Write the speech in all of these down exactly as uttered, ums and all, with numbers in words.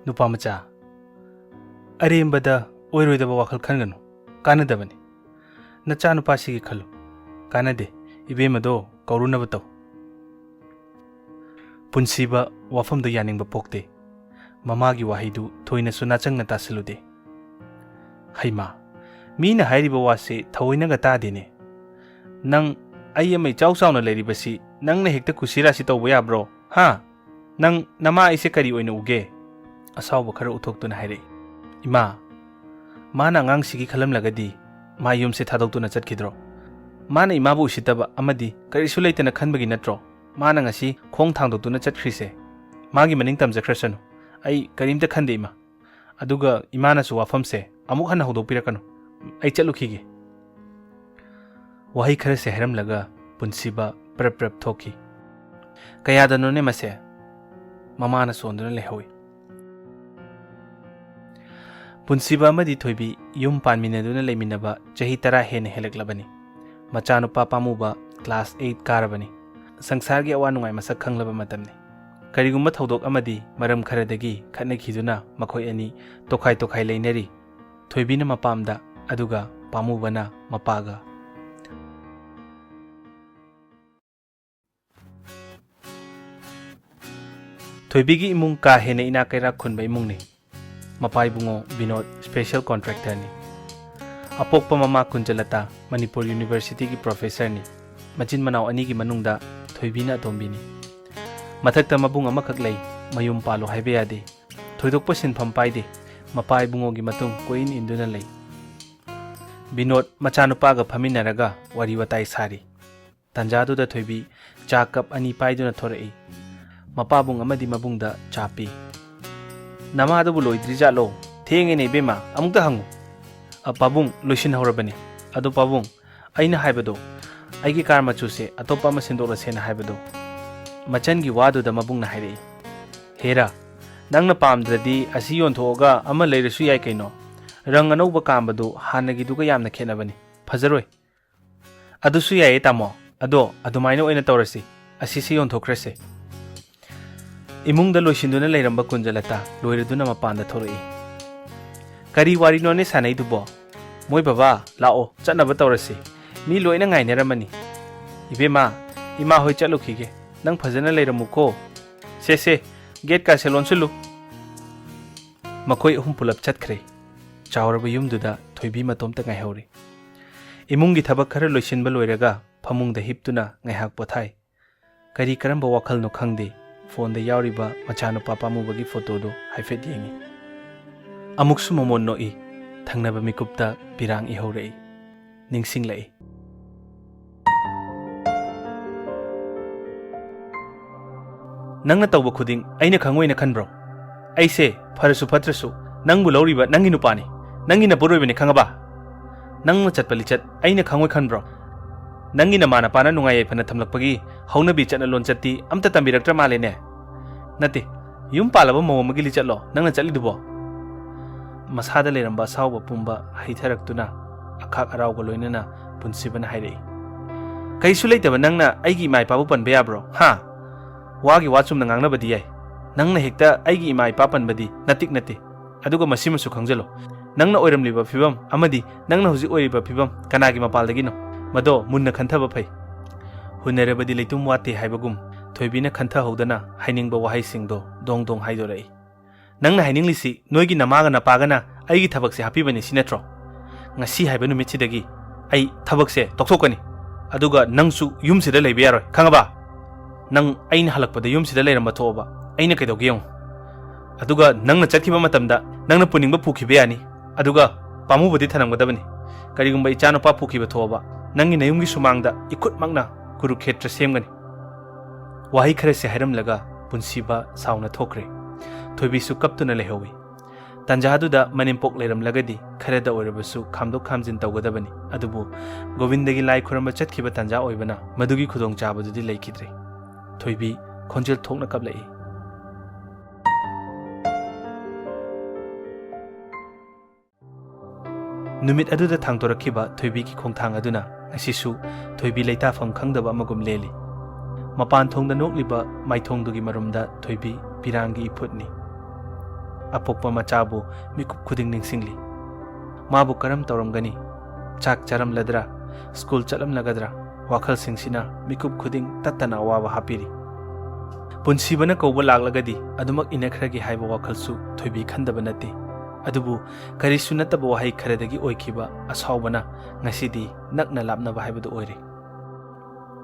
"ꯅꯨꯄꯥ ꯃꯆꯥ, ꯑꯔꯦꯝꯕꯗ ꯑꯣꯏꯔꯣꯏꯗꯕ ꯋꯥꯈꯜ ꯈꯟꯒꯅꯨ, ꯀꯥꯟꯅꯗꯕꯅꯤ꯫ ꯅꯆꯥꯅꯨꯄꯥꯁꯤꯒꯤ ꯈꯜꯂꯨ, ꯀꯥꯟꯅꯗꯦ꯫ ꯏꯕꯦꯝꯃꯗꯣ ꯀꯧꯔꯨꯅꯕ ꯇꯧ꯫" ꯄꯨꯟꯁꯤꯕ ꯋꯥꯐꯝꯗ ꯌꯥꯅꯤꯡꯕ ꯄꯣꯛꯇꯦ꯫ ꯃꯃꯥꯒꯤ ꯋꯥꯍꯩꯗꯨ ꯊꯣꯏꯅꯁꯨ ꯅꯥꯆꯪꯅ ꯇꯥꯁꯤꯜꯂꯨꯗꯦ꯫ "ꯍꯩꯃꯥ, ꯃꯤꯅ ꯍꯥꯏꯔꯤꯕ ꯋꯥꯁꯦ ꯊꯑꯣꯏꯅꯒ ꯇꯥꯗꯦꯅꯦ꯫ ꯅꯪ, ꯑꯩ ꯑꯃ ꯏꯆꯥꯎ ꯆꯥꯎꯅ ꯂꯩꯔꯤꯕꯁꯤ ꯅꯪꯅ ꯍꯦꯛꯇ ꯀꯨꯁꯤꯔꯥꯁꯤ ꯇꯧꯕ ꯌꯥꯕ꯭ꯔꯣ, ꯍꯥ? ꯅꯪ ꯅꯃꯥ ꯑꯩꯁꯦ ꯀꯔꯤ ꯑꯣꯏꯅ ꯎꯒꯦ?" ꯑꯁꯥꯎꯕ ꯈꯔ ꯎꯠꯊꯣꯛꯇꯨꯅ ꯍꯥꯏꯔꯛꯏ꯫ "ꯏꯃꯥ, ꯃꯥꯅ ꯑꯉꯥꯡꯁꯤꯒꯤ ꯈꯜꯂꯝꯂꯒꯗꯤ ꯃꯥ ꯌꯨꯝꯁꯦ ꯊꯥꯗꯣꯛꯇꯨꯅ ꯆꯠꯈꯤꯗ꯭ꯔꯣ? ꯃꯥꯅ ꯏꯃꯥꯕꯨ ꯎꯁꯤꯠꯇꯕ ꯑꯃꯗꯤ ꯀꯔꯤꯁꯨ ꯂꯩꯇꯅ ꯈꯟꯕꯒꯤ ꯅꯠꯇ꯭ꯔꯣ ꯃꯥꯅ ꯉꯁꯤ ꯈꯣꯡ ꯊꯥꯡꯗꯣꯛꯇꯨꯅ ꯆꯠꯈ꯭ꯔꯤꯁꯦ? ꯃꯥꯒꯤ ꯃꯅꯤꯡ ꯇꯝꯖꯈ꯭ꯔꯁꯅꯨ꯫ ꯑꯩ ꯀꯔꯤꯝꯇ ꯈꯟꯗꯦ, ꯏꯃꯥ꯫ ꯑꯗꯨꯒ ꯏꯃꯥꯅꯁꯨ ꯋꯥꯐꯝꯁꯦ ꯑꯃꯨꯛ ꯍꯟꯅ ꯍꯧꯗꯣꯛꯄꯤꯔꯛꯀꯅꯨ꯫ ꯑꯩ ꯆꯠꯂꯨꯈꯤꯒꯦ꯫" ꯋꯥꯍꯩ ꯈꯔꯁꯦ ꯍꯥꯏꯔꯝꯂꯒ ꯄꯨꯟꯁꯤꯕ ꯄ꯭ꯔꯞ ꯄ꯭ꯔꯞ ꯊꯣꯛꯈꯤ꯫ "ꯀꯌꯥꯗꯅꯣꯅꯦ ꯃꯁꯦ?" ꯃꯃꯥꯅ ꯆꯣꯟꯗꯨꯅ ꯂꯩꯍꯧꯏ꯫ ꯄꯨꯟꯁꯤꯕ ꯑꯃꯗꯤ ꯊꯣꯏꯕꯤ ꯌꯨꯝ ꯄꯥꯟꯃꯤꯟꯅꯗꯨꯅ ꯂꯩꯃꯤꯟꯅꯕ ꯆꯍꯤ ꯇꯔꯥ ꯍꯦꯟꯅ ꯍꯦꯜꯂꯛꯂꯕꯅꯤ꯫ ꯃꯆꯥꯅꯨꯄꯥ ꯄꯥꯝꯃꯨꯕ class eight ꯀꯥꯔꯕꯅꯤ꯫ ꯁꯪꯁꯥꯔꯒꯤ ꯑꯋꯥ ꯅꯨꯡꯉꯥꯏ ꯃꯁꯛ ꯈꯪꯂꯕ ꯃꯇꯝꯅꯤ꯫ ꯀꯔꯤꯒꯨꯝꯕ ꯊꯧꯗꯣꯛ ꯑꯃꯗꯤ ꯃꯔꯝ ꯈꯔꯗꯒꯤ ꯈꯠꯅꯈꯤꯗꯨꯅ ꯃꯈꯣꯏ ꯑꯅꯤ ꯇꯣꯈꯥꯏ ꯇꯣꯈꯥꯏ ꯂꯩꯅꯔꯤ꯫ ꯊꯣꯏꯕꯤꯅ ꯃꯄꯥꯝꯗ, ꯑꯗꯨꯒ ꯄꯥꯝꯃꯨꯕꯅ ꯃꯄꯥꯒ꯫ ꯊꯣꯏꯕꯤꯒꯤ ꯏꯃꯨꯡ ꯀꯥ ꯍꯦꯟꯅ ꯏꯅꯥꯛ ꯀꯩꯔꯥꯛ ꯈꯨꯟꯕ ꯏꯃꯨꯡꯅꯤ꯫ ꯃꯄꯥ ꯏꯕꯨꯡꯉꯣ ꯕꯤꯅꯣꯗ special contractorꯅꯤ꯫ ꯑꯄꯣꯛꯄ ꯃꯃꯥ ꯀꯨꯟꯖꯂꯇꯥ ꯃꯅꯤꯄꯨꯔ Universityꯒꯤ professorꯅꯤ꯫ ꯃꯆꯤꯟ ꯃꯅꯥꯎ ꯑꯅꯤꯒꯤ ꯃꯅꯨꯡꯗ ꯊꯣꯏꯕꯤꯅ ꯑꯇꯣꯝꯕꯤꯅꯤ꯫ ꯃꯊꯛꯇ ꯃꯕꯨꯡ ꯑꯃꯈꯛ ꯂꯩ꯫ ꯃꯌꯨꯝ ꯄꯥꯜꯂꯣ ꯍꯥꯏꯕ ꯌꯥꯗꯦ꯫ ꯊꯣꯏꯗꯣꯛꯄ ꯁꯤꯟꯐꯝ ꯄꯥꯏꯗꯦ꯫ ꯃꯄꯥ ꯏꯕꯨꯡꯉꯣꯒꯤ ꯃꯇꯨꯡ ꯀꯣꯏꯏꯟ ꯏꯟꯗꯨꯅ ꯂꯩ꯫ ꯕꯤꯅꯣꯗ ꯃꯆꯥꯅꯨꯄꯥꯒ ꯐꯝꯃꯤꯟꯅꯔꯒ ꯋꯥꯔꯤ ꯋꯥꯇꯥꯏ ꯁꯥꯔꯤ꯫ ꯇꯥꯟꯖꯥꯗꯨꯗ ꯊꯣꯏꯕꯤ ꯆꯥ ꯀꯞ ꯑꯅꯤ ꯄꯥꯏꯗꯨꯅ ꯊꯣꯔꯛꯏ꯫ ꯃꯄꯥꯕꯨꯡ ꯑꯃꯗꯤ ꯃꯕꯨꯡꯗ ꯆꯥ ꯄꯤ꯫ "ꯅꯃꯥꯗꯨꯕꯨ ꯂꯣꯏꯗ꯭ꯔꯤꯖꯥꯠꯂꯣ? ꯊꯦꯡꯉꯦꯅꯦ ꯏꯕꯦꯝꯃ, ꯑꯃꯨꯛꯇ ꯍꯪꯉꯨ꯫" "ꯑ, ꯄꯥꯕꯨꯡ, ꯂꯣꯏꯁꯤꯟꯍꯧꯔꯕꯅꯤ꯫ ꯑꯗꯣ ꯄꯥꯕꯨꯡ, ꯑꯩꯅ ꯍꯥꯏꯕꯗꯣ, ꯑꯩꯒꯤ ꯀꯥꯔ ꯃꯆꯨꯁꯦ ꯑꯇꯣꯞꯄ ꯑꯃ ꯁꯤꯟꯗꯣꯛꯂꯁꯦꯅ ꯍꯥꯏꯕꯗꯣ꯫" ꯃꯆꯟꯒꯤ ꯋꯥꯗꯨꯗ ꯃꯕꯨꯡꯅ ꯍꯥꯏꯔꯛꯏ꯫ "ꯍꯦꯔꯥ, ꯅꯪꯅ ꯄꯥꯝꯗ꯭ꯔꯗꯤ ꯑꯁꯤ ꯌꯣꯟꯊꯣꯛꯑꯒ ꯑꯃ ꯂꯩꯔꯁꯨ ꯌꯥꯏ ꯀꯩꯅꯣ꯫ ꯔꯪ ꯑꯅꯧꯕ ꯀꯥꯝꯕꯗꯨ ꯍꯥꯟꯅꯒꯤꯗꯨꯒ ꯌꯥꯝꯅ ꯈꯦꯠꯅꯕꯅꯤ꯫ ꯐꯖꯔꯣꯏ꯫" "ꯑꯗꯨꯁꯨ ꯌꯥꯏꯌꯦ ꯇꯥꯃꯣ꯫ ꯑꯗꯣ ꯑꯗꯨꯃꯥꯏꯅ ꯑꯣꯏꯅ ꯇꯧꯔꯁꯤ꯫ ꯑꯁꯤꯁꯤ ꯌꯣꯟꯊꯣꯛꯈ꯭ꯔꯁꯦ꯫" ꯏꯃꯨꯡꯗ ꯂꯣꯏꯁꯤꯟꯗꯨꯅ ꯂꯩꯔꯝꯕ ꯀꯨꯟꯖꯂꯇꯥ ꯂꯣꯏꯔꯗꯨꯅ ꯃꯄꯥꯟꯗ ꯊꯣꯛꯂꯛꯏ꯫ "ꯀꯔꯤ ꯋꯥꯔꯤꯅꯣꯅꯦ ꯁꯥꯟꯅꯩꯗꯨꯕꯣ?" "ꯃꯣꯏ ꯕꯕꯥ, ꯂꯥꯛꯑꯣ, ꯆꯠꯅꯕ ꯇꯧꯔꯁꯤ꯫ ꯃꯤ ꯂꯣꯏꯅ ꯉꯥꯏꯅꯔꯝꯃꯅꯤ꯫" "ꯏꯕꯦꯝꯃ, ꯏꯃꯥ ꯍꯣꯏ ꯆꯠꯂꯨꯈꯤꯒꯦ꯫ ꯅꯪ ꯐꯖꯅ ꯂꯩꯔꯝꯃꯨꯀꯣ꯫ ꯁꯦ, ꯁꯦ, ꯒꯦꯠꯀꯥꯁꯦ ꯂꯣꯟꯁꯤꯜꯂꯨ꯫" ꯃꯈꯣꯏ ꯑꯍꯨꯝ ꯄꯨꯂꯞ ꯆꯠꯈ꯭ꯔꯦ꯫ ꯆꯥꯎꯔꯕ ꯌꯨꯝꯗꯨꯗ ꯊꯣꯏꯕꯤ ꯃꯇꯣꯝꯇ ꯉꯥꯏꯍꯧꯔꯤ꯫ ꯏꯃꯨꯡꯒꯤ ꯊꯕꯛ ꯈꯔ ꯂꯣꯏꯁꯤꯟꯕ ꯂꯣꯏꯔꯒ ꯐꯃꯨꯡꯗ ꯍꯤꯞꯇꯨꯅ ꯉꯥꯏꯍꯥꯛ ꯄꯣꯊꯥꯏ꯫ ꯀꯔꯤ ꯀꯔꯝꯕ ꯋꯥꯈꯜꯅꯣ ꯈꯪꯗꯦ, ꯐꯣꯟꯗ ꯌꯥꯎꯔꯤꯕ ꯃꯆꯥꯅꯨꯄꯥ ꯄꯥꯝꯃꯨꯕꯒꯤ ꯐꯣꯇꯣꯗꯨ ꯍꯥꯏꯐꯦꯠ ꯌꯦꯡꯏ꯫ ꯑꯃꯨꯛꯁꯨ ꯃꯃꯣꯟ ꯅꯣꯛꯏ꯫ ꯊꯪꯅꯕ ꯃꯤꯀꯨꯞꯇ ꯄꯤꯔꯥꯡ ꯏꯍꯧꯔꯛꯏ꯫ ꯅꯤꯡꯁꯤꯡꯂꯛꯏ꯫ "ꯅꯪꯅ ꯇꯧꯕ ꯈꯨꯗꯤꯡ ꯑꯩꯅ ꯈꯪꯉꯣꯏꯅ ꯈꯟꯕ꯭ꯔꯣ? ꯑꯩꯁꯦ ꯐꯔꯁꯨ ꯐꯠꯇ꯭ꯔꯁꯨ ꯅꯪꯕꯨ ꯂꯧꯔꯤꯕ ꯅꯪꯒꯤ ꯅꯨꯄꯥꯅꯤ, ꯅꯪꯒꯤ ꯅꯄꯨꯔꯣꯏꯕꯅꯤ, ꯈꯪꯉꯕ? ꯅꯪꯅ ꯆꯠꯄ ꯂꯤꯆꯠ ꯑꯩꯅ ꯈꯪꯉꯣꯏ ꯈꯟꯕ꯭ꯔꯣ? ꯅꯪꯒꯤ ꯅꯃꯥ ꯅꯄꯥꯅ ꯅꯨꯡꯉꯥꯏ ꯌꯥꯏꯐꯅ ꯊꯝꯂꯛꯄꯒꯤ ꯍꯧꯅꯕꯤ ꯆꯠꯅ ꯂꯣꯟꯆꯠꯇꯤ ꯑꯝꯇ ꯇꯝꯕꯤꯔꯛꯇ꯭ꯔ ꯃꯥꯜꯂꯦꯅꯦ?" "ꯅꯠꯇꯦ, ꯌꯨꯝ ꯄꯥꯜꯂꯕ ꯃꯧ ꯑꯃꯒꯤ ꯂꯤꯆꯠꯂꯣ ꯅꯪꯅ ꯆꯠꯂꯤꯗꯨꯕꯣ?" ꯃꯁꯥꯗ ꯂꯩꯔꯝꯕ ꯑꯁꯥꯎꯕ ꯄꯨꯝꯕ ꯍꯩꯊꯔꯛꯇꯨꯅ ꯑꯈꯥꯛ ꯑꯔꯥꯎꯒ ꯂꯣꯏꯅꯅ ꯄꯨꯟꯁꯤꯕꯅ ꯍꯥꯏꯔꯛꯏ꯫ "ꯀꯩꯁꯨ ꯂꯩꯇꯕ ꯅꯪꯅ ꯑꯩꯒꯤ ꯏꯃꯥ ꯏꯄꯥꯕꯨ ꯄꯟꯕ ꯌꯥꯕ꯭ꯔꯣ? ꯍꯥ? ꯋꯥꯒꯤ ꯋꯥ ꯆꯨꯝꯅ ꯉꯥꯡꯅꯕꯗꯤ ꯌꯥꯏ꯫ ꯅꯪꯅ ꯍꯦꯛꯇ ꯑꯩꯒꯤ ꯏꯃꯥ ꯏꯄꯥ ꯄꯟꯕꯗꯤ ꯅꯇꯤꯛ ꯅꯠꯇꯦ꯫ ꯑꯗꯨꯒ ꯃꯁꯤꯃꯁꯨ ꯈꯪꯖꯜꯂꯣ, ꯅꯪꯅ ꯑꯣꯏꯔꯝꯂꯤꯕ ꯐꯤꯕꯝ ꯑꯃꯗꯤ ꯅꯪꯅ ꯍꯧꯖꯤꯛ ꯑꯣꯏꯔꯤꯕ ꯐꯤꯕꯝ ꯀꯅꯥꯒꯤ ꯃꯄꯥꯜꯗꯒꯤꯅꯣ? ꯃꯗꯣ ꯃꯨꯟꯅ ꯈꯟꯊꯕ ꯐꯩ꯫" ꯍꯨꯟꯅꯔꯕꯗꯤ ꯂꯩꯇꯨꯝ ꯋꯥꯠꯇꯦ ꯍꯥꯏꯕꯒꯨꯝ ꯊꯣꯏꯕꯤꯅ ꯈꯟꯊꯍꯧꯗꯅ ꯍꯥꯏꯅꯤꯡꯕ ꯋꯥꯍꯩꯁꯤꯡꯗꯣ ꯗꯣꯡ ꯗꯣꯡ ꯍꯥꯏꯗꯣꯔꯛꯏ꯫ "ꯅꯪꯅ ꯍꯥꯏꯅꯤꯡꯂꯤꯁꯤ ꯅꯣꯏꯒꯤ ꯅꯃꯥꯒ ꯅꯄꯥꯒꯅ ꯑꯩꯒꯤ ꯊꯕꯛꯁꯦ ꯍꯥꯞꯄꯤꯕꯅꯤ ꯁꯤ ꯅꯠꯇ꯭ꯔꯣ? ꯉꯁꯤ ꯍꯥꯏꯕ ꯅꯨꯃꯤꯠꯁꯤꯗꯒꯤ ꯑꯩ ꯊꯕꯛꯁꯦ ꯇꯣꯛꯊꯣꯛꯀꯅꯤ꯫ ꯑꯗꯨꯒ ꯅꯪꯁꯨ ꯌꯨꯝꯁꯤꯗ ꯂꯩꯕ ꯌꯥꯔꯣꯏ, ꯈꯪꯉꯕ? ꯅꯪ ꯑꯩꯅ ꯍꯜꯂꯛꯄꯗ ꯌꯨꯝꯁꯤꯗ ꯂꯩꯔꯝꯕ ꯊꯣꯛꯑꯕ ꯑꯩꯅ ꯀꯩꯗꯧꯒꯦ ꯌꯦꯡꯉꯨ꯫ ꯑꯗꯨꯒ ꯅꯪꯅ ꯆꯠꯈꯤꯕ ꯃꯇꯝꯗ ꯅꯪꯅ ꯄꯨꯅꯤꯡꯕ ꯄꯨꯈꯤꯕ ꯌꯥꯅꯤ꯫ ꯑꯗꯨꯒ ꯄꯥꯝꯃꯨꯕꯗꯤ ꯊꯅꯝꯒꯗꯕꯅꯤ꯫ ꯀꯔꯤꯒꯨꯝꯕ ꯏꯆꯥꯅꯨꯄꯥ ꯄꯨꯈꯤꯕ ꯊꯣꯛꯑꯕ ꯅꯪꯒꯤ ꯅꯌꯨꯝꯒꯤ ꯁꯨꯃꯥꯡꯗ ꯏꯈꯨꯠꯃꯛꯅ ꯀꯨꯔꯨꯈꯦꯇ꯭ꯔ ꯁꯦꯝꯒꯅꯤ꯫" ꯋꯥꯍꯩ ꯈꯔꯁꯤ ꯍꯥꯏꯔꯝꯂꯒ ꯄꯨꯟꯁꯤꯕ ꯁꯥꯎꯅ ꯊꯣꯛꯈ꯭ꯔꯦ꯫ ꯊꯣꯏꯕꯤꯁꯨ ꯀꯞꯇꯨꯅ ꯂꯩꯍꯧꯏ꯫ ꯇꯟꯖꯥꯗꯨꯗ ꯃꯅꯦꯝꯄꯣꯛ ꯂꯩꯔꯝꯂꯒꯗꯤ ꯈꯔꯗ ꯑꯣꯏꯔꯕꯁꯨ ꯈꯥꯝꯗꯣꯛ ꯈꯥꯝꯖꯤꯟ ꯇꯧꯒꯗꯕꯅꯤ꯫ ꯑꯗꯨꯕꯨ ꯒꯣꯕꯤꯟꯗꯒꯤ ꯂꯥꯏ ꯈꯨꯔꯝꯕ ꯆꯠꯈꯤꯕ ꯇꯟꯖꯥ ꯑꯣꯏꯕꯅ ꯃꯗꯨꯒꯤ ꯈꯨꯗꯣꯡꯆꯥꯕꯗꯨꯗꯤ ꯂꯩꯈꯤꯗ꯭ꯔꯦ꯫ ꯊꯣꯏꯕꯤ ꯈꯣꯟꯖꯦꯜ ꯊꯣꯛꯅ ꯀꯞꯂꯛꯏ꯫ ꯅꯨꯃꯤꯠ ꯑꯗꯨꯗ ꯊꯥꯡꯗꯣꯔꯛꯈꯤꯕ ꯊꯣꯏꯕꯤꯒꯤ ꯈꯣꯡꯊꯥꯡ ꯑꯗꯨꯅ ꯉꯁꯤꯁꯨ ꯊꯣꯏꯕꯤ ꯂꯩꯇꯥꯐꯝ ꯈꯪꯗꯕ ꯑꯃꯒꯨꯝ ꯂꯦꯜꯂꯤ꯫ ꯃꯄꯥꯟ ꯊꯣꯡꯗ ꯅꯣꯛꯂꯤꯕ ꯃꯥꯏꯊꯣꯡꯗꯨꯒꯤ ꯃꯔꯨꯝꯗ ꯊꯣꯏꯕꯤ ꯄꯤꯔꯥꯡꯒꯤ ꯏꯐꯨꯠꯅꯤ꯫ ꯑꯄꯣꯛꯄ ꯃꯆꯥꯕꯨ ꯃꯤꯀꯨꯞ ꯈꯨꯗꯤꯡ ꯅꯤꯡꯁꯤꯡꯂꯤ꯫ ꯃꯥꯕꯨ ꯀꯔꯝ ꯇꯧꯔꯝꯒꯅꯤ? ꯆꯥꯛ ꯆꯥꯔꯝꯂꯗ꯭ꯔꯥ? ꯁ꯭ꯀꯨꯜ ꯆꯠꯂꯝꯂꯒꯗ꯭ꯔꯥ? ꯋꯥꯈꯜꯁꯤꯡꯁꯤꯅ ꯃꯤꯀꯨꯞ ꯈꯨꯗꯤꯡ ꯇꯠꯇꯅ ꯑꯋꯥꯕ ꯍꯥꯞꯄꯤꯔꯤ꯫ ꯄꯨꯟꯁꯤꯕꯅ ꯀꯧꯕ ꯂꯥꯛꯂꯒꯗꯤ ꯑꯗꯨꯃꯛ ꯏꯟꯅꯈ꯭ꯔꯒꯦ ꯍꯥꯏꯕ ꯋꯥꯈꯜꯁꯨ ꯊꯣꯏꯕꯤ ꯈꯟꯗꯕ ꯅꯠꯇꯦ꯫ ꯑꯗꯨꯕꯨ ꯀꯔꯤꯁꯨ ꯅꯠꯇꯕ ꯋꯥꯍꯩ ꯈꯔꯗꯒꯤ ꯑꯣꯏꯈꯤꯕ ꯑꯁꯥꯎꯕꯅ ꯉꯁꯤꯗꯤ ꯅꯛꯅ ꯂꯥꯞꯅꯕ ꯍꯥꯏꯕꯗꯨ ꯑꯣꯏꯔꯦ꯫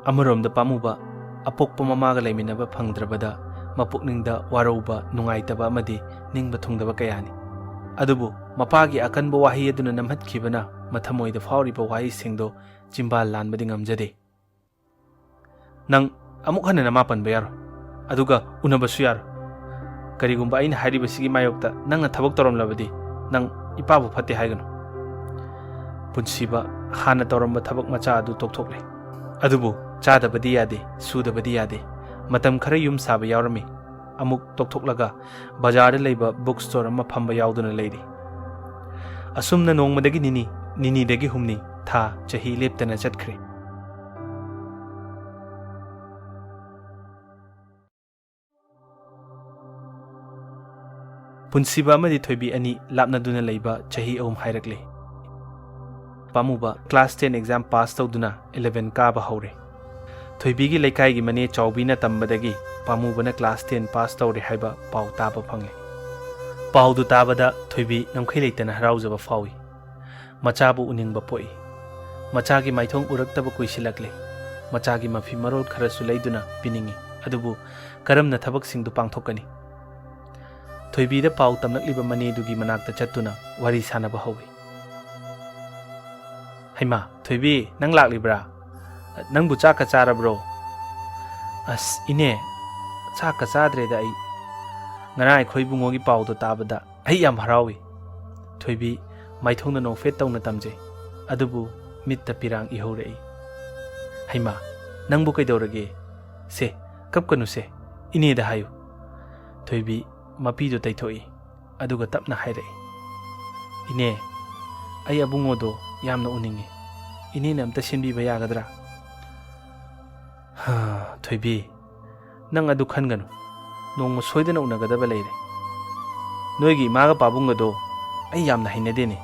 ꯑꯃꯔꯣꯝꯗ ꯄꯥꯝꯃꯨꯕ, ꯑꯄꯣꯛꯄ ꯃꯃꯥꯒ ꯂꯩꯃꯤꯟꯅꯕ ꯐꯪꯗ꯭ꯔꯕꯗ ꯃꯄꯨꯛꯅꯤꯡꯗ ꯋꯥꯔꯧꯕ, ꯅꯨꯡꯉꯥꯏꯇꯕ ꯑꯃꯗꯤ ꯅꯤꯡꯕ ꯊꯨꯡꯗꯕ ꯀꯌꯥꯅꯤ꯫ ꯑꯗꯨꯕꯨ ꯃꯄꯥꯒꯤ ꯑꯀꯟꯕ ꯋꯥꯍꯩ ꯑꯗꯨꯅ ꯅꯝꯍꯠꯈꯤꯕꯅ ꯃꯊꯃꯣꯏꯗ ꯐꯥꯎꯔꯤꯕ ꯋꯥꯍꯩꯁꯤꯡꯗꯣ ꯆꯤꯝꯕꯥꯜ ꯂꯥꯟꯕꯗꯤ ꯉꯝꯖꯗꯦ꯫ "ꯅꯪ ꯑꯃꯨꯛ ꯍꯟꯅ ꯅꯃꯥ ꯄꯟꯕ ꯌꯥꯔꯣꯏ, ꯑꯗꯨꯒ ꯎꯅꯕꯁꯨ ꯌꯥꯔꯣꯏ꯫ ꯀꯔꯤꯒꯨꯝꯕ ꯑꯩꯅ ꯍꯥꯏꯔꯤꯕꯁꯤꯒꯤ ꯃꯥꯌꯣꯛꯇ ꯅꯪꯅ ꯊꯕꯛ ꯇꯧꯔꯝꯂꯕꯗꯤ, ꯅꯪ ꯏꯄꯥꯕꯨ ꯐꯠꯇꯦ ꯍꯥꯏꯒꯅꯨ꯫" ꯄꯨꯟꯁꯤꯕ ꯍꯥꯟꯅ ꯇꯧꯔꯝꯕ ꯊꯕꯛ ꯃꯆꯥ ꯑꯗꯨ ꯇꯣꯛꯊꯣꯛꯂꯦ꯫ ꯑꯗꯨꯕꯨ ꯆꯥꯗꯕꯗꯤ ꯌꯥꯗꯦ, ꯁꯨꯗꯕꯗꯤ ꯌꯥꯗꯦ꯫ ꯃꯇꯝ ꯈꯔ ꯌꯨꯝ ꯁꯥꯕ ꯌꯥꯎꯔꯝꯃꯤ꯫ ꯑꯃꯨꯛ ꯇꯣꯛꯊꯣꯛꯂꯒ ꯕꯖꯥꯔꯗ ꯂꯩꯕ book store ꯑꯃ ꯐꯝꯕ ꯌꯥꯎꯗꯨꯅ ꯂꯩꯔꯤ꯫ ꯑꯁꯨꯝꯅ ꯅꯣꯡꯃꯗꯒꯤ ꯅꯤꯅꯤ, ꯅꯤꯅꯤꯗꯒꯤ ꯍꯨꯝꯅꯤ, ꯊꯥ, ꯆꯍꯤ ꯂꯦꯞꯇꯅ ꯆꯠꯈ꯭ꯔꯦ꯫ ꯄꯨꯟꯁꯤꯕ ꯑꯃꯗꯤ ꯊꯣꯏꯕꯤ ꯑꯅꯤ ꯂꯥꯞꯅꯗꯨꯅ ꯂꯩꯕ ꯆꯍꯤ ꯑꯍꯨꯝ ꯍꯥꯏꯔꯛꯂꯦ꯫ ꯄꯥꯝꯃꯨꯕ class ten exam pass ꯇꯧꯗꯨꯅ eleven ꯀꯥꯕ ꯍꯧꯔꯦ꯫ ꯊꯣꯏꯕꯤꯒꯤ ꯂꯩꯀꯥꯏꯒꯤ ꯃꯅꯦ ꯆꯥꯎꯕꯤꯅ ꯇꯝꯕꯗꯒꯤ ꯄꯥꯝꯃꯨꯕꯅ class ten pass ꯇꯧꯔꯦ ꯍꯥꯏꯕ ꯄꯥꯎ ꯇꯥꯕ ꯐꯪꯉꯤ꯫ ꯄꯥꯎꯗꯨ ꯇꯥꯕꯗ ꯊꯣꯏꯕꯤ ꯉꯝꯈꯩ ꯂꯩꯇꯅ ꯍꯔꯥꯎꯖꯕ ꯐꯥꯎꯏ꯫ ꯃꯆꯥꯕꯨ ꯎꯅꯤꯡꯕ ꯄꯣꯛꯏ꯫ ꯃꯆꯥꯒꯤ ꯃꯥꯏꯊꯣꯡ ꯎꯔꯛꯇꯕ ꯀꯨꯏꯁꯤꯜꯂꯛꯂꯦ꯫ ꯃꯆꯥꯒꯤ ꯃꯐꯤ ꯃꯔꯣꯜ ꯈꯔꯁꯨ ꯂꯩꯗꯨꯅ ꯄꯤꯅꯤꯡꯏ꯫ ꯑꯗꯨꯕꯨ ꯀꯔꯝꯅ ꯊꯕꯛꯁꯤꯡꯗꯨ ꯄꯥꯡꯊꯣꯛꯀꯅꯤ? ꯊꯣꯏꯕꯤꯗ ꯄꯥꯎ ꯇꯝꯂꯛꯂꯤꯕ ꯃꯅꯦꯗꯨꯒꯤ ꯃꯅꯥꯛꯇ ꯆꯠꯇꯨꯅ ꯋꯥꯔꯤ ꯁꯥꯅꯕ ꯍꯧꯏ꯫ "ꯍꯩꯃꯥ, ꯊꯣꯏꯕꯤ, ꯅꯪ ꯂꯥꯛꯂꯤꯕ꯭ꯔꯥ? ꯅꯪꯕꯨ ꯆꯥꯛꯀ ꯆꯥꯔꯕ꯭ꯔꯣ?" "ꯑꯁ, ꯏꯅꯦ, ꯆꯥꯛꯀ ꯆꯥꯗ꯭ꯔꯦꯗ ꯑꯩ꯫ ꯉꯔꯥꯡ ꯑꯩꯈꯣꯏ ꯏꯕꯨꯡꯉꯣꯒꯤ ꯄꯥꯎꯗꯣ ꯇꯥꯕꯗ ꯑꯩ ꯌꯥꯝ ꯍꯔꯥꯎꯏ꯫" ꯊꯣꯏꯕꯤ ꯃꯥꯏꯊꯣꯡꯗ ꯅꯣꯛꯐꯦꯠ ꯇꯧꯅ ꯇꯝꯖꯩ꯫ ꯑꯗꯨꯕꯨ ꯃꯤꯠꯇ ꯄꯤꯔꯥꯡ ꯏꯍꯧꯔꯛꯏ꯫ "ꯍꯩꯃꯥ, ꯅꯪꯕꯨ ꯀꯩꯗꯧꯔꯒꯦ? ꯁꯦ, ꯀꯞꯀꯅꯨꯁꯦ, ꯏꯅꯦꯗ ꯍꯥꯏꯌꯨ꯫" ꯊꯣꯏꯕꯤ ꯃꯄꯤꯗꯨ ꯇꯩꯊꯣꯛꯏ꯫ ꯑꯗꯨꯒ ꯇꯞꯅ ꯍꯥꯏꯔꯛꯏ, "ꯏꯅꯦ, ꯑꯩ ꯑꯕꯨꯡꯉꯣꯗꯣ ꯌꯥꯝꯅ ꯎꯅꯤꯡꯉꯤ꯫ ꯏꯅꯦꯅ ꯑꯝꯇ ꯁꯤꯟꯕꯤꯕ ꯌꯥꯒꯗ꯭ꯔꯥ?" ꯍꯥ, ꯊꯣꯏꯕꯤ, ꯅꯪ ꯑꯗꯨ ꯈꯟꯒꯅꯨ꯫ ꯅꯣꯡꯃ ꯁꯣꯏꯗꯅ ꯎꯅꯒꯗꯕ ꯂꯩꯔꯦ꯫ ꯅꯣꯏꯒꯤ ꯏꯃꯥꯒ ꯄꯥꯕꯨꯡꯒꯗꯣ ꯑꯩ ꯌꯥꯝꯅ ꯍꯩꯅꯗꯦꯅꯦ꯫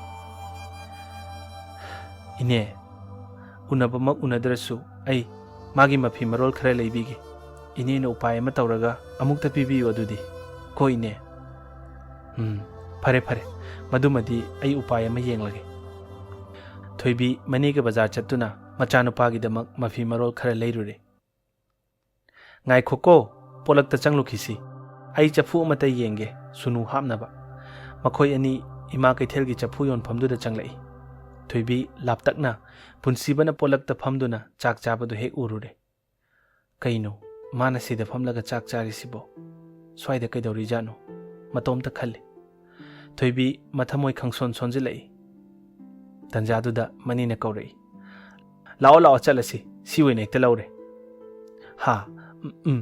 ꯏꯅꯦ, ꯎꯅꯕꯃꯛ ꯎꯅꯗ꯭ꯔꯁꯨ ꯑꯩ ꯃꯥꯒꯤ ꯃꯐꯤ ꯃꯔꯣꯜ ꯈꯔ ꯂꯩꯕꯤꯒꯦ꯫ ꯏꯅꯦꯅ ꯎꯄꯥꯏ ꯑꯃ ꯇꯧꯔꯒ ꯑꯃꯨꯛꯇ ꯄꯤꯕꯤꯌꯨ ꯑꯗꯨꯗꯤ꯫ ꯀꯣ ꯏꯅꯦ? ꯎꯝ, ꯐꯔꯦ ꯐꯔꯦ, ꯃꯗꯨꯃꯗꯤ ꯑꯩ ꯎꯄꯥꯏ ꯑꯃ ꯌꯦꯡꯂꯒꯦ꯫ ꯊꯣꯏꯕꯤ ꯃꯅꯦꯒ ꯕꯖꯥꯔ ꯆꯠꯇꯨꯅ ꯃꯆꯥꯅꯨꯄꯥꯒꯤꯗꯃꯛ ꯃꯐꯤ ꯃꯔꯣꯜ ꯈꯔ ꯂꯩꯔꯨꯔꯦ꯫ "ꯉꯥꯏꯈꯣꯀꯣ, ꯄꯣꯂꯛꯇ ꯆꯪꯂꯨꯈꯤꯁꯤ꯫ ꯑꯩ ꯆꯐꯨ ꯑꯃꯇ ꯌꯦꯡꯒꯦ, ꯁꯨꯅꯨ ꯍꯥꯞꯅꯕ꯫" ꯃꯈꯣꯏ ꯑꯅꯤ ꯏꯃꯥ ꯀꯩꯊꯦꯜꯒꯤ ꯆꯐꯨ ꯌꯣꯟꯐꯝꯗꯨꯗ ꯆꯪꯂꯛꯏ꯫ ꯊꯣꯏꯕꯤ ꯂꯥꯞꯇꯛꯅ ꯄꯨꯟꯁꯤꯕꯅ ꯄꯣꯂꯛꯇ ꯐꯝꯗꯨꯅ ꯆꯥꯛ ꯆꯥꯕꯗꯨ ꯍꯦꯛ ꯎꯔꯨꯔꯦ꯫ "ꯀꯩꯅꯣ, ꯃꯥꯅ ꯁꯤꯗ ꯐꯝꯂꯒ ꯆꯥꯛ ꯆꯥꯔꯤꯁꯤꯕꯣ? ꯁ꯭ꯋꯥꯏꯗ ꯀꯩꯗꯧꯔꯤꯖꯥꯠꯅꯣ?" ꯃꯇꯣꯝꯇ ꯈꯜꯂꯤ꯫ ꯊꯣꯏꯕꯤ ꯃꯊꯃꯣꯏ ꯈꯪꯁꯣꯟ ꯁꯣꯟꯖꯤꯜꯂꯛꯏ꯫ ꯇꯟꯖꯥꯗꯨꯗ ꯃꯅꯦꯅ ꯀꯧꯔꯛꯏ꯫ "ꯂꯥꯛꯑꯣ, ꯂꯥꯛꯑꯣ, ꯆꯠꯂꯁꯤ꯫ ꯁꯤ ꯑꯣꯏꯅ ꯍꯦꯛꯇ ꯂꯧꯔꯦ꯫" "ꯍꯥ? ꯎꯝ, ꯎꯝ꯫"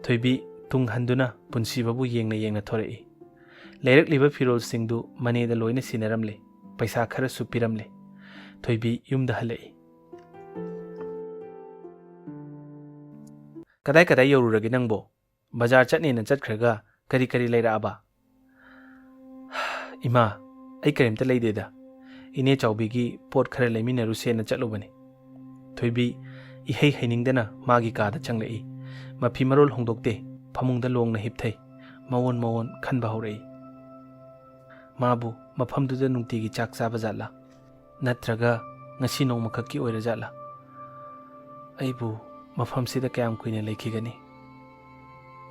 ꯊꯣꯏꯕꯤ ꯇꯨꯡ ꯍꯟꯗꯨꯅ ꯄꯨꯟꯁꯤꯕꯕꯨ ꯌꯦꯡꯅ ꯌꯦꯡꯅ ꯊꯣꯔꯛꯏ꯫ ꯂꯩꯔꯛꯂꯤꯕ ꯐꯤꯔꯣꯜꯁꯤꯡꯗꯨ ꯃꯅꯦꯗ ꯂꯣꯏꯅ ꯁꯤꯟꯅꯔꯝꯂꯦ꯫ ꯄꯩꯁꯥ ꯈꯔꯁꯨ ꯄꯤꯔꯝꯂꯦ꯫ ꯊꯣꯏꯕꯤ ꯌꯨꯝꯗ ꯍꯜꯂꯛꯏ꯫ "ꯀꯗꯥꯏ ꯀꯗꯥꯏ ꯌꯧꯔꯨꯔꯒꯦ ꯅꯪꯕꯣ? ꯕꯖꯥꯔ ꯆꯠꯅꯦꯅ ꯆꯠꯈ꯭ꯔꯒ ꯀꯔꯤ ꯀꯔꯤ ꯂꯩꯔꯛꯑꯕ?" "ꯏꯃꯥ, ꯑꯩ ꯀꯔꯤꯝꯇ ꯂꯩꯗꯦꯗ꯫ ꯏꯅꯦ ꯆꯥꯎꯕꯤꯒꯤ ꯄꯣꯠ ꯈꯔ ꯂꯩꯃꯤꯟꯅꯔꯨꯁꯦꯅ ꯆꯠꯂꯨꯕꯅꯤ꯫" ꯊꯣꯏꯕꯤ ꯏꯍꯩ ꯍꯩꯅꯤꯡꯗꯅ ꯃꯥꯒꯤ ꯀꯥꯗ ꯆꯪꯂꯛꯏ꯫ ꯃꯐꯤ ꯃꯔꯣꯜ ꯍꯣꯡꯗꯣꯛꯇꯦ, ꯐꯃꯨꯡꯗ ꯂꯣꯡꯅ ꯍꯤꯞꯊꯩ꯫ ꯃꯑꯣꯟ ꯃꯑꯣꯟ ꯈꯟꯕ ꯍꯧꯔꯛꯏ꯫ ꯃꯥꯕꯨ ꯃꯐꯝꯗꯨꯗ ꯅꯨꯡꯇꯤꯒꯤ ꯆꯥꯛ ꯆꯥꯕ ꯖꯥꯠꯂꯥ? ꯅꯠꯇ꯭ꯔꯒ ꯉꯁꯤ ꯅꯣꯡꯃꯈꯛꯀꯤ ꯑꯣꯏꯔꯖꯥꯠꯂꯥ? ꯑꯩꯕꯨ ꯃꯐꯝꯁꯤꯗ ꯀꯌꯥꯝ ꯀꯨꯏꯅ ꯂꯩꯈꯤꯒꯅꯤ?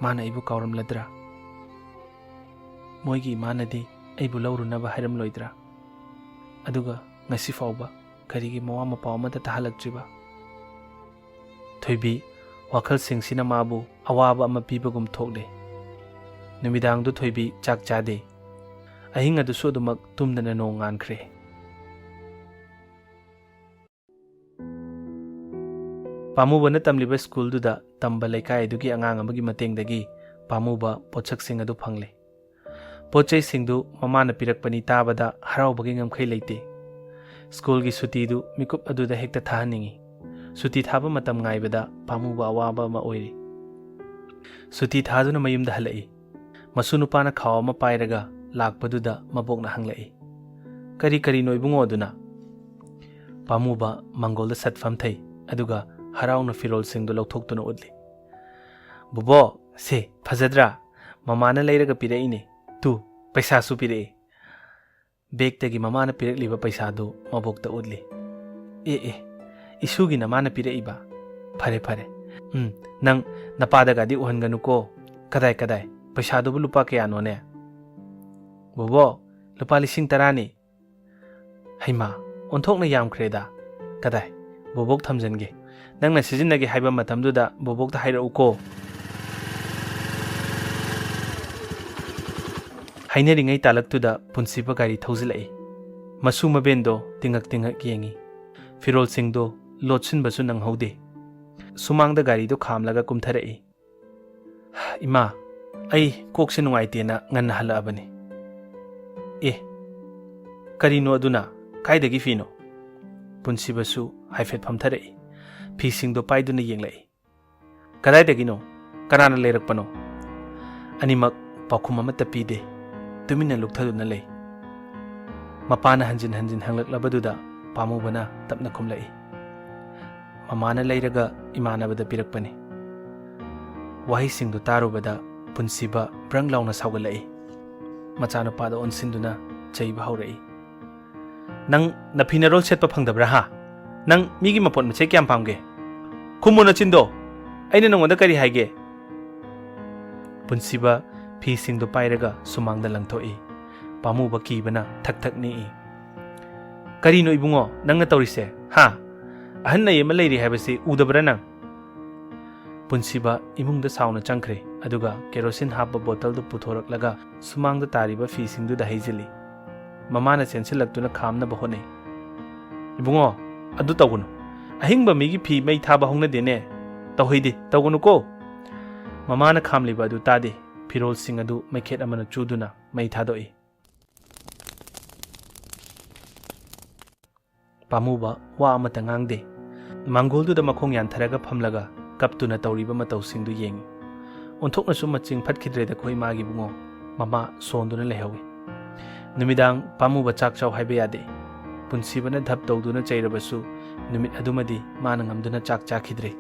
ꯃꯥꯅ ꯑꯩꯕꯨ ꯀꯥꯎꯔꯝꯂꯗ꯭ꯔꯥ? ꯃꯣꯏꯒꯤ ꯏꯃꯥꯅꯗꯤ ꯑꯩꯕꯨ ꯂꯧꯔꯨꯅꯕ ꯍꯥꯏꯔꯝꯂꯣꯏꯗ꯭ꯔꯥ? ꯑꯗꯨꯒ ꯉꯁꯤ ꯐꯥꯎꯕ ꯀꯔꯤꯒꯤ ꯃꯋꯥ ꯃꯄꯥꯎ ꯑꯃꯠꯇ ꯇꯥꯍꯜꯂꯛꯇ꯭ꯔꯤꯕ? ꯊꯣꯏꯕꯤ ꯋꯥꯈꯜꯁꯤꯡꯁꯤꯅ ꯃꯥꯕꯨ ꯑꯋꯥꯕ ꯑꯃ ꯄꯤꯕꯒꯨꯝ ꯊꯣꯛꯂꯦ꯫ ꯅꯨꯃꯤꯗꯥꯡꯗꯨ ꯊꯣꯏꯕꯤ ꯆꯥꯛ ꯆꯥꯗꯦ꯫ ꯑꯍꯤꯡ ꯑꯗꯨꯁꯨ ꯑꯗꯨꯃꯛ ꯇꯨꯝꯗꯅ ꯅꯣꯡ ꯉꯥꯟꯈ꯭ꯔꯦ꯫ ꯄꯥꯃꯨꯕꯅ ꯇꯝꯂꯤꯕ ꯁ꯭ꯀꯨꯜꯗꯨꯗ ꯇꯝꯕ ꯂꯩꯀꯥꯏ ꯑꯗꯨꯒꯤ ꯑꯉꯥꯡ ꯑꯃꯒꯤ ꯃꯇꯦꯡꯗꯒꯤ ꯄꯥꯃꯨꯕ ꯄꯣꯠꯁꯛꯁꯤꯡ ꯑꯗꯨ ꯐꯪꯂꯦ꯫ ꯄꯣꯠ ꯆꯩꯁꯤꯡꯗꯨ ꯃꯃꯥꯅ ꯄꯤꯔꯛꯄꯅꯤ ꯇꯥꯕꯗ ꯍꯔꯥꯎꯕꯒꯤ ꯉꯝꯈꯩ ꯂꯩꯇꯦ꯫ ꯁ꯭ꯀꯨꯜꯒꯤ ꯁꯨꯇꯤꯗꯨ ꯃꯤꯀꯨꯞ ꯑꯗꯨꯗ ꯍꯦꯛꯇ ꯊꯥꯍꯟꯅꯤꯡꯏ꯫ ꯁꯨꯇꯤ ꯊꯥꯕ ꯃꯇꯝ ꯉꯥꯏꯕꯗ ꯄꯥꯝꯃꯨꯕ ꯑꯋꯥꯕ ꯑꯃ ꯑꯣꯏꯔꯤ꯫ ꯁꯨꯇꯤ ꯊꯥꯗꯨꯅ ꯃꯌꯨꯝꯗ ꯍꯜꯂꯛꯏ꯫ ꯃꯁꯨ ꯅꯨꯄꯥꯅ ꯈꯥꯎ ꯑꯃ ꯄꯥꯏꯔꯒ ꯂꯥꯛꯄꯗꯨꯗ ꯃꯕꯣꯛꯅ ꯍꯪꯂꯛꯏ, "ꯀꯔꯤ ꯀꯔꯤꯅꯣ ꯏꯕꯨꯡꯉꯣ ꯑꯗꯨꯅ?" ꯄꯥꯝꯃꯨꯕ ꯃꯪꯒꯣꯜꯗ ꯁꯠ ꯐꯝꯊꯩ, ꯑꯗꯨꯒ ꯍꯔꯥꯎꯅ ꯐꯤꯔꯣꯜꯁꯤꯡꯗꯨ ꯂꯧꯊꯣꯛꯇꯨꯅ ꯎꯠꯂꯤ꯫ "ꯕꯣꯕꯣꯛ, ꯁꯦ, ꯐꯖꯗ꯭ꯔꯥ? ꯃꯃꯥꯅ ꯂꯩꯔꯒ ꯄꯤꯔꯛꯏꯅꯦ꯫ ꯇꯨ, ꯄꯩꯁꯥꯁꯨ ꯄꯤꯔꯛꯏ꯫" ꯕꯦꯒꯇꯒꯤ ꯃꯃꯥꯅ ꯄꯤꯔꯛꯂꯤꯕ ꯄꯩꯁꯥꯗꯨ ꯃꯕꯣꯛꯇ ꯎꯠꯂꯤ꯫ "ꯑꯦ ꯑꯦ, ꯏꯁꯨꯒꯤ ꯅꯃꯥꯅ ꯄꯤꯔꯛꯏꯕ? ꯐꯔꯦ ꯐꯔꯦ꯫ ꯎꯝ, ꯅꯪ ꯅꯄꯥꯗꯒꯗꯤ ꯎꯍꯟꯒꯅꯨꯀꯣ꯫ ꯀꯗꯥꯏ ꯀꯗꯥꯏ, ꯄꯩꯁꯥꯗꯨꯕꯨ ꯂꯨꯄꯥ ꯀꯌꯥꯅꯣꯅꯦ?" "ꯕꯣꯕꯣꯛ, ꯂꯨꯄꯥ ꯂꯤꯁꯤꯡ ꯇꯔꯥꯅꯤ꯫" "ꯍꯩꯃꯥ, ꯑꯣꯟꯊꯣꯛꯅ ꯌꯥꯝꯈ꯭ꯔꯦꯗ꯫ ꯀꯗꯥꯏ, ꯕꯣꯕꯣꯛ ꯊꯝꯖꯟꯒꯦ꯫ ꯅꯪꯅ ꯁꯤꯖꯤꯟꯅꯒꯦ ꯍꯥꯏꯕ ꯃꯇꯝꯗꯨꯗ ꯕꯣꯕꯣꯛꯇ ꯍꯥꯏꯔꯛꯎꯀꯣ꯫" ꯍꯥꯏꯅꯔꯤꯉꯩ ꯇꯥꯂꯛꯇꯨꯗ ꯄꯨꯟꯁꯤꯕ ꯒꯥꯔꯤ ꯊꯧꯖꯤꯜꯂꯛꯏ꯫ ꯃꯁꯨ ꯃꯕꯦꯟꯗꯣ ꯇꯤꯡꯉꯛ ꯇꯤꯡꯉꯛ ꯌꯦꯡꯉꯤ꯫ ꯐꯤꯔꯣꯜꯁꯤꯡꯗꯣ ꯂꯣꯠꯁꯤꯟꯕꯁꯨ ꯅꯪꯍꯧꯗꯦ꯫ ꯁꯨꯃꯥꯡꯗ ꯒꯥꯔꯤꯗꯣ ꯈꯥꯝꯂꯒ ꯀꯨꯝꯊꯔꯛꯏ꯫ "ꯏꯃꯥ, ꯑꯩ ꯀꯣꯛꯁꯦ ꯅꯨꯡꯉꯥꯏꯇꯦꯅ ꯉꯟꯅ ꯍꯜꯂꯛꯑꯕꯅꯤ꯫" "ꯑꯦ, ꯀꯔꯤꯅꯣ ꯑꯗꯨꯅ? ꯀꯥꯏꯗꯒꯤ ꯐꯤꯅꯣ?" ꯄꯨꯟꯁꯤꯕꯁꯨ ꯍꯥꯏꯐꯦꯠ ꯐꯝꯊꯔꯛꯏ꯫ ꯐꯤꯁꯤꯡꯗꯣ ꯄꯥꯏꯗꯨꯅ ꯌꯦꯡꯂꯛꯏ꯫ "ꯀꯗꯥꯏꯗꯒꯤꯅꯣ? ꯀꯅꯥꯅ ꯂꯩꯔꯛꯄꯅꯣ?" ꯑꯅꯤꯃꯛ ꯄꯥꯎꯈꯨꯝ ꯑꯃꯠꯇ ꯄꯤꯗꯦ꯫ ꯇꯨꯃꯤꯟꯅ ꯂꯨꯞꯊꯗꯨꯅ ꯂꯩ꯫ ꯃꯄꯥꯅ ꯍꯟꯖꯤꯟ ꯍꯟꯖꯤꯟ ꯍꯪꯂꯛꯂꯕꯗꯨꯗ ꯄꯥꯝꯃꯨꯕꯅ ꯇꯞꯅ ꯈꯨꯝꯂꯛꯏ, "ꯃꯃꯥꯅ ꯂꯩꯔꯒ ꯏꯃꯥꯟꯅꯕꯗ ꯄꯤꯔꯛꯄꯅꯤ꯫" ꯋꯥꯍꯩꯁꯤꯡꯗꯨ ꯇꯥꯔꯨꯕꯗ ꯄꯨꯟꯁꯤꯕ ꯕ꯭ꯔꯪ ꯂꯥꯎꯅ ꯁꯥꯎꯒꯠꯂꯛꯏ꯫ ꯃꯆꯥꯅꯨꯄꯥꯗ ꯑꯣꯟꯁꯤꯟꯗꯨꯅ ꯆꯩꯕ ꯍꯧꯔꯛꯏ꯫ "ꯅꯪ ꯅꯐꯤ ꯅꯔꯣꯜ ꯁꯦꯠꯄ ꯐꯪꯗꯕ꯭ꯔꯥ ꯍꯥ? ꯅꯪ ꯃꯤꯒꯤ ꯃꯄꯣꯠ ꯃꯆꯩ ꯀꯌꯥꯝ ꯄꯥꯝꯒꯦ? ꯈꯨꯝꯃꯨ ꯅꯆꯤꯟꯗꯣ! ꯑꯩꯅ ꯅꯉꯣꯟꯗ ꯀꯔꯤ ꯍꯥꯏꯒꯦ?" ꯄꯨꯟꯁꯤꯕ ꯐꯤꯁꯤꯡꯗꯨ ꯄꯥꯏꯔꯒ ꯁꯨꯃꯥꯡꯗ ꯂꯪꯊꯣꯛꯏ꯫ ꯄꯥꯝꯃꯨꯕ ꯀꯤꯕꯅ ꯊꯛ ꯊꯛ ꯅꯤꯛꯏ꯫ "ꯀꯔꯤꯅꯣ ꯏꯕꯨꯡꯉꯣ ꯅꯪꯅ ꯇꯧꯔꯤꯁꯦ? ꯍꯥ? ꯑꯍꯟ ꯑꯩ ꯑꯃ ꯂꯩꯔꯤ ꯍꯥꯏꯕꯁꯤ ꯎꯗꯕ꯭ꯔꯥ ꯅꯪ?" ꯄꯨꯟꯁꯤꯕ ꯏꯃꯨꯡꯗ ꯁꯥꯎꯅ ꯆꯪꯈ꯭ꯔꯦ, ꯑꯗꯨꯒ ꯀꯦꯔꯣꯁꯤꯟ ꯍꯥꯞꯄ ꯕꯣꯇꯜꯗꯨ ꯄꯨꯊꯣꯔꯛꯂꯒ ꯁꯨꯃꯥꯡꯗ ꯇꯥꯔꯤꯕ ꯐꯤꯁꯤꯡꯗꯨꯗ ꯍꯩꯖꯤꯜꯂꯤ꯫ ꯃꯃꯥꯅ ꯆꯦꯟꯁꯤꯜꯂꯛꯇꯨꯅ ꯈꯥꯝꯅꯕ ꯍꯣꯠꯅꯩ꯫ "ꯏꯕꯨꯡꯉꯣ, ꯑꯗꯨ ꯇꯧꯒꯅꯨ꯫ ꯑꯍꯤꯡꯕ ꯃꯤꯒꯤ ꯐꯤ ꯃꯩ ꯊꯥꯕ ꯍꯧꯅꯗꯦꯅꯦ꯫ ꯇꯧꯍꯩꯗꯦ, ꯇꯧꯒꯅꯨꯀꯣ꯫" ꯃꯃꯥꯅ ꯈꯥꯝꯂꯤꯕ ꯑꯗꯨ ꯇꯥꯗꯦ꯫ ꯐꯤꯔꯣꯜꯁꯤꯡ ꯑꯗꯨ ꯃꯩꯈꯦꯠ ꯑꯃꯅ ꯆꯨꯗꯨꯅ ꯃꯩ ꯊꯥꯗꯣꯛꯏ꯫ ꯄꯥꯝꯃꯨꯕ ꯋꯥ ꯑꯃꯠꯇ ꯉꯥꯡꯗꯦ꯫ ꯃꯥꯡꯒꯣꯜꯗꯨꯗ ꯃꯈꯣꯡ ꯌꯥꯟꯊꯔꯒ ꯐꯝꯂꯒ ꯀꯞꯇꯨꯅ ꯇꯧꯔꯤꯕ ꯃꯇꯧꯁꯤꯡꯗꯨ ꯌꯦꯡꯏ꯫ ꯑꯣꯟꯊꯣꯛꯅꯁꯨ ꯃꯆꯤꯡ ꯐꯠꯈꯤꯗ꯭ꯔꯦꯗꯀꯣ ꯏꯃꯥꯒꯤ ꯏꯕꯨꯡꯉꯣ꯫ ꯃꯃꯥ ꯁꯣꯟꯗꯨꯅ ꯂꯩꯍꯧꯏ꯫ ꯅꯨꯃꯤꯗꯥꯡ ꯄꯥꯝꯃꯨꯕ ꯆꯥꯛ ꯆꯥꯎ ꯍꯥꯏꯕ ꯌꯥꯗꯦ꯫ ꯄꯨꯟꯁꯤꯕꯅ ꯙꯞ ꯇꯧꯗꯨꯅ ꯆꯩꯔꯕꯁꯨ ꯅꯨꯃꯤꯠ ꯑꯗꯨꯃꯗꯤ ꯃꯥꯅ ꯉꯝꯗꯨꯅ ꯆꯥꯛ ꯆꯥꯈꯤꯗ꯭ꯔꯦ꯫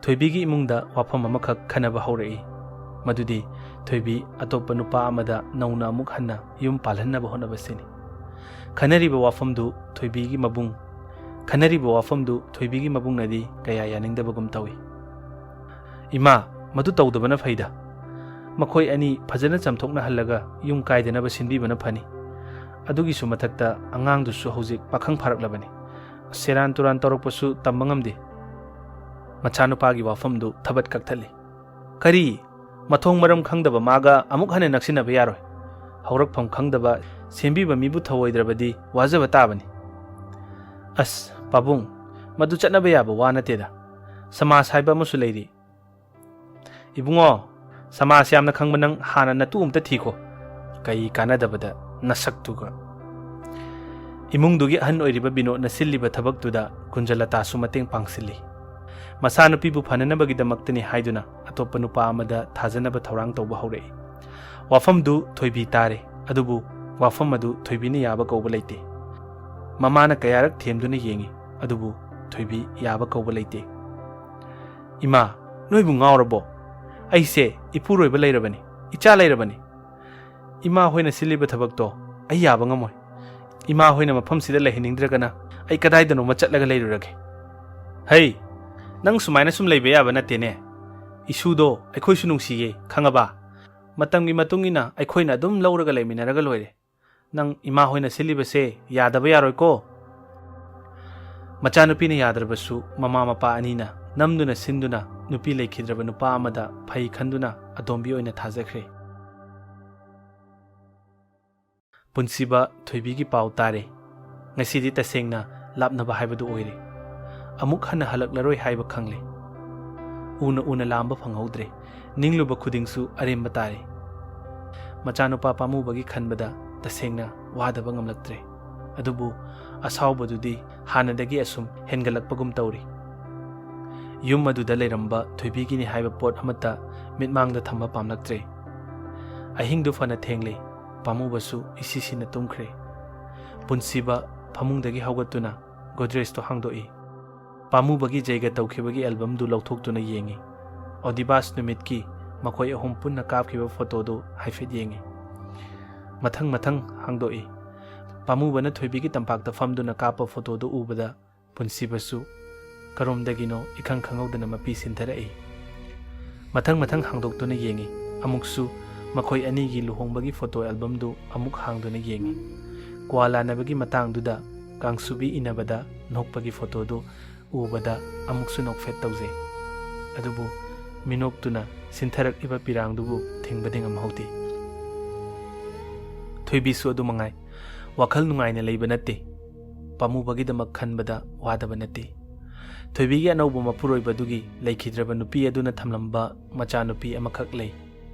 ꯊꯣꯏꯕꯤꯒꯤ ꯏꯃꯨꯡꯗ ꯋꯥꯐꯝ ꯑꯃꯈꯛ ꯈꯟꯅꯕ ꯍꯧꯔꯛꯏ꯫ ꯃꯗꯨꯗꯤ ꯊꯣꯏꯕꯤ ꯑꯇꯣꯞꯄ ꯅꯨꯄꯥ ꯑꯃꯗ ꯅꯧꯅ ꯑꯃꯨꯛ ꯍꯟꯅ ꯌꯨꯝ ꯄꯥꯜꯍꯟꯅꯕ ꯍꯣꯠꯅꯕꯁꯤꯅꯤ꯫ ꯈꯟꯅꯔꯤꯕ ꯋꯥꯐꯝꯗꯨ ꯊꯣꯏꯕꯤꯒꯤ ꯃꯕꯨꯡ, ꯈꯟꯅꯔꯤꯕ ꯋꯥꯐꯝꯗꯨ ꯊꯣꯏꯕꯤꯒꯤ ꯃꯕꯨꯡꯅꯗꯤ ꯀꯌꯥ ꯌꯥꯅꯤꯡꯗꯕꯒꯨꯝ ꯇꯧꯏ꯫ "ꯏꯃꯥ, ꯃꯗꯨ ꯇꯧꯗꯕꯅ ꯐꯩꯗ꯫ ꯃꯈꯣꯏ ꯑꯅꯤ ꯐꯖꯅ ꯆꯝꯊꯣꯛꯅꯍꯜꯂꯒ ꯌꯨꯝ ꯀꯥꯏꯗꯅꯕ ꯁꯤꯟꯕꯤꯕꯅ ꯐꯅꯤ꯫ ꯑꯗꯨꯒꯤꯁꯨ ꯃꯊꯛꯇ ꯑꯉꯥꯡꯗꯨꯁꯨ ꯍꯧꯖꯤꯛ ꯄꯥꯈꯪ ꯐꯥꯔꯛꯂꯕꯅꯤ꯫ ꯁꯦꯔꯥꯟ ꯇꯨꯔꯥꯟ ꯇꯧꯔꯛꯄꯁꯨ ꯇꯝꯕ ꯉꯝꯗꯦ꯫" ꯃꯆꯥꯅꯨꯄꯥꯒꯤ ꯋꯥꯐꯝꯗꯨ ꯊꯕꯠ ꯀꯛꯊꯠꯂꯤ꯫ "ꯀꯔꯤ? ꯃꯊꯣꯡ ꯃꯔꯝ ꯈꯪꯗꯕ ꯃꯥꯒ ꯑꯃꯨꯛ ꯍꯟꯅ ꯅꯛꯁꯤꯟꯅꯕ ꯌꯥꯔꯣꯏ꯫ ꯍꯧꯔꯛꯐꯝ ꯈꯪꯗꯕ, ꯁꯦꯝꯕꯤꯕ ꯃꯤꯕꯨ ꯊꯧꯑꯣꯏꯗ꯭ꯔꯕꯗꯤ ꯋꯥꯖꯕ ꯇꯥꯕꯅꯤ꯫" "ꯑꯁ, ꯄꯥꯕꯨꯡ, ꯃꯗꯨ ꯆꯠꯅꯕ ꯌꯥꯕ ꯋꯥ ꯅꯠꯇꯦꯗ꯫ ꯁꯃꯥꯖ ꯍꯥꯏꯕ ꯑꯃꯁꯨ ꯂꯩꯔꯤ꯫" "ꯏꯕꯨꯡꯉꯣ, ꯁꯃꯥꯖ ꯌꯥꯝꯅ ꯈꯪꯕ ꯅꯪ ꯍꯥꯟꯅ ꯅꯇꯨ ꯑꯝꯇ ꯊꯤꯈꯣ꯫ ꯀꯩ ꯀꯥꯟꯅꯗꯕꯗ ꯅꯁꯛꯇꯨꯒ꯫" ꯏꯃꯨꯡꯗꯨꯒꯤ ꯑꯍꯟ ꯑꯣꯏꯔꯤꯕ ꯕꯤꯅꯣꯗꯅ ꯁꯤꯜꯂꯤꯕ ꯊꯕꯛꯇꯨꯗ ꯀꯨꯟꯖꯂꯇꯥꯁꯨ ꯃꯇꯦꯡ ꯄꯥꯡꯁꯤꯜꯂꯤ꯫ ꯃꯆꯥꯅꯨꯄꯤꯕꯨ ꯐꯅꯅꯕꯒꯤꯗꯃꯛꯇꯅꯤ ꯍꯥꯏꯗꯨꯅ ꯑꯇꯣꯞꯄ ꯅꯨꯄꯥ ꯑꯃꯗ ꯊꯥꯖꯅꯕ ꯊꯧꯔꯥꯡ ꯇꯧꯕ ꯍꯧꯔꯛꯏ꯫ ꯋꯥꯐꯝꯗꯨ ꯊꯣꯏꯕꯤ ꯇꯥꯔꯦ, ꯑꯗꯨꯕꯨ ꯋꯥꯐꯝ ꯑꯗꯨ ꯊꯣꯏꯕꯤꯅ ꯌꯥꯕ ꯀꯧꯕ ꯂꯩꯇꯦ꯫ ꯃꯃꯥꯅ ꯀꯌꯥꯔꯛ ꯊꯦꯝꯗꯨꯅ ꯌꯦꯡꯏ, ꯑꯗꯨꯕꯨ ꯊꯣꯏꯕꯤ ꯌꯥꯕ ꯀꯧꯕ ꯂꯩꯇꯦ꯫ "ꯏꯃꯥ, ꯅꯣꯏꯕꯨ ꯉꯥꯎꯔꯕꯣ? ꯑꯩꯁꯦ ꯏꯄꯨꯔꯣꯏꯕ ꯂꯩꯔꯕꯅꯤ, ꯏꯆꯥ ꯂꯩꯔꯕꯅꯤ꯫ ꯏꯃꯥ ꯍꯣꯏꯅ ꯁꯤꯜꯂꯤꯕ ꯊꯕꯛꯇꯣ ꯑꯩ ꯌꯥꯕ ꯉꯝꯃꯣꯏ꯫ ꯏꯃꯥ ꯍꯣꯏꯅ ꯃꯐꯝꯁꯤꯗ ꯂꯩꯍꯟꯅꯤꯡꯗ꯭ꯔꯒꯅ ꯑꯩ ꯀꯗꯥꯏꯗꯅꯣꯃ ꯆꯠꯂꯒ ꯂꯩꯔꯨꯔꯒꯦ꯫" "ꯍꯩ, ꯅꯪ ꯁꯨꯃꯥꯏꯅ ꯁꯨꯝ ꯂꯩꯕ ꯌꯥꯕ ꯅꯠꯇꯦꯅꯦ꯫ ꯏꯁꯨꯗꯣ ꯑꯩꯈꯣꯏꯁꯨ ꯅꯨꯡꯁꯤꯌꯦ, ꯈꯪꯉꯕ? ꯃꯇꯝꯒꯤ ꯃꯇꯨꯡ ꯏꯟꯅ ꯑꯩꯈꯣꯏꯅ ꯑꯗꯨꯝ ꯂꯧꯔꯒ ꯂꯩꯃꯤꯟꯅꯔꯒ ꯂꯣꯏꯔꯦ꯫ ꯅꯪ ꯏꯃꯥ ꯍꯣꯏꯅ ꯁꯤꯜꯂꯤꯕꯁꯦ ꯌꯥꯗꯕ ꯌꯥꯔꯣꯏꯀꯣ꯫" ꯃꯆꯥꯅꯨꯄꯤꯅ ꯌꯥꯗ꯭ꯔꯕꯁꯨ ꯃꯃꯥ ꯃꯄꯥ ꯑꯅꯤꯅ ꯅꯝꯗꯨꯅ ꯁꯤꯟꯗꯨꯅ ꯅꯨꯄꯤ ꯂꯩꯈꯤꯗ꯭ꯔꯕ ꯅꯨꯄꯥ ꯑꯃꯗ ꯐꯩ ꯈꯟꯗꯨꯅ ꯑꯇꯣꯝꯕꯤ ꯑꯣꯏꯅ ꯊꯥꯖꯈ꯭ꯔꯦ꯫ ꯄꯨꯟꯁꯤꯕ ꯊꯣꯏꯕꯤꯒꯤ ꯄꯥꯎ ꯇꯥꯔꯦ꯫ ꯉꯁꯤꯗꯤ ꯇꯁꯦꯡꯅ ꯂꯥꯞꯅꯕ ꯍꯥꯏꯕꯗꯨ ꯑꯣꯏꯔꯦ꯫ ꯑꯃꯨꯛ ꯍꯟꯅ ꯍꯜꯂꯛꯂꯔꯣꯏ ꯍꯥꯏꯕ ꯈꯪꯂꯦ꯫ ꯎꯅ ꯎꯅ ꯂꯥꯝꯕ ꯐꯪꯍꯧꯗ꯭ꯔꯦ꯫ ꯅꯤꯡꯂꯨꯕ ꯈꯨꯗꯤꯡꯁꯨ ꯑꯔꯦꯝꯕ ꯇꯥꯔꯦ꯫ ꯃꯆꯥꯅꯨꯄꯥ ꯄꯥꯝꯃꯨꯕꯒꯤ ꯈꯟꯕꯗ ꯇꯁꯦꯡꯅ ꯋꯥꯗꯕ ꯉꯝꯂꯛꯇ꯭ꯔꯦ꯫ ꯑꯗꯨꯕꯨ ꯑꯁꯥꯎꯕꯗꯨꯗꯤ ꯍꯥꯟꯅꯗꯒꯤ ꯑꯁꯨꯝ ꯍꯦꯟꯒꯠꯂꯛꯄꯒꯨꯝ ꯇꯧꯔꯤ꯫ ꯌꯨꯝ ꯑꯗꯨꯗ ꯂꯩꯔꯝꯕ ꯊꯣꯏꯕꯤꯒꯤꯅꯤ ꯍꯥꯏꯕ ꯄꯣꯠ ꯑꯃꯠꯇ ꯃꯤꯠꯃꯥꯡꯗ ꯊꯝꯕ ꯄꯥꯝꯂꯛꯇ꯭ꯔꯦ꯫ ꯑꯍꯤꯡꯗꯨ ꯐꯅ ꯊꯦꯡꯂꯦ꯫ ꯄꯥꯝꯃꯨꯕꯁꯨ ꯏꯁꯤꯁꯤꯅ ꯇꯨꯝꯈ꯭ꯔꯦ꯫ ꯄꯨꯟꯁꯤꯕ ꯐꯃꯨꯡꯗꯒꯤ ꯍꯧꯒꯠꯇꯨꯅ ꯒꯣꯗ꯭ꯔꯦꯖꯇꯨ ꯍꯥꯡꯗꯣꯛꯏ꯫ ꯄꯥꯝꯃꯨꯕꯒꯤ ꯖꯩꯒ ꯇꯧꯈꯤꯕꯒꯤ ꯑꯦꯜꯕꯝꯗꯨ ꯂꯧꯊꯣꯛꯇꯨꯅ ꯌꯦꯡꯏ꯫ ꯑꯣꯗꯤꯕꯥꯁ ꯅꯨꯃꯤꯠꯀꯤ ꯃꯈꯣꯏ ꯑꯍꯨꯝ ꯄꯨꯟꯅ ꯀꯥꯞꯈꯤꯕ ꯐꯣꯇꯣꯗꯨ ꯍꯥꯏꯐꯦꯠ ꯌꯦꯡꯏ꯫ ꯃꯊꯪ ꯃꯊꯪ ꯍꯥꯡꯗꯣꯛꯏ꯫ ꯄꯥꯝꯃꯨꯕꯅ ꯊꯣꯏꯕꯤꯒꯤ ꯇꯝꯄꯥꯛꯇ ꯐꯝꯗꯨꯅ ꯀꯥꯞꯄ ꯐꯣꯇꯣꯗꯨ ꯎꯕꯗ ꯄꯨꯟꯁꯤꯕꯁꯨ ꯀꯔꯣꯝꯗꯒꯤꯅꯣ ꯏꯈꯪ ꯈꯪꯍꯧꯗꯅ ꯃꯄꯤ ꯁꯤꯟꯊꯔꯛꯏ꯫ ꯃꯊꯪ ꯃꯊꯪ ꯍꯥꯡꯗꯣꯛꯇꯨꯅ ꯌꯦꯡꯏ꯫ ꯑꯃꯨꯛꯁꯨ ꯃꯈꯣꯏ ꯑꯅꯤꯒꯤ ꯂꯨꯍꯣꯡꯕꯒꯤ ꯐꯣꯇꯣ ꯑꯦꯜꯕꯝꯗꯨ ꯑꯃꯨꯛ ꯍꯥꯡꯗꯨꯅ ꯌꯦꯡꯏ꯫ ꯀ꯭ꯋꯥ ꯂꯥꯟꯅꯕꯒꯤ ꯃꯇꯥꯡꯗꯨꯗ ꯀꯥꯡꯁꯨꯕꯤ ꯏꯟꯅꯕꯗ ꯅꯣꯛꯄꯒꯤ ꯐꯣꯇꯣꯗꯨ ꯎꯕꯗ ꯑꯃꯨꯛꯁꯨ ꯅꯣꯛꯐꯦꯠ ꯇꯧꯖꯩ꯫ ꯑꯗꯨꯕꯨ ꯃꯤꯅꯣꯛꯇꯨꯅ ꯁꯤꯟꯊꯔꯛꯂꯤꯕ ꯄꯤꯔꯥꯡꯗꯨꯕꯨ ꯊꯤꯡꯕꯗꯤ ꯉꯝꯍꯧꯗꯦ꯫ ꯊꯣꯏꯕꯤꯁꯨ ꯑꯗꯨ ꯃꯉꯥꯏ꯫ ꯋꯥꯈꯜ ꯅꯨꯡꯉꯥꯏꯅ ꯂꯩꯕ ꯅꯠꯇꯦ꯫ ꯄꯥꯝꯃꯨꯕꯒꯤꯗꯃꯛ ꯈꯟꯕꯗ ꯋꯥꯗꯕ ꯅꯠꯇꯦ꯫ ꯊꯣꯏꯕꯤꯒꯤ ꯑꯅꯧꯕ ꯃꯄꯨꯔꯣꯏꯕꯗꯨꯒꯤ ꯂꯩꯈꯤꯗ꯭ꯔꯕ ꯅꯨꯄꯤ ꯑꯗꯨꯅ ꯊꯝꯂꯝꯕ ꯃꯆꯥꯅꯨꯄꯤ ꯑꯃꯈꯛ ꯂꯩ꯫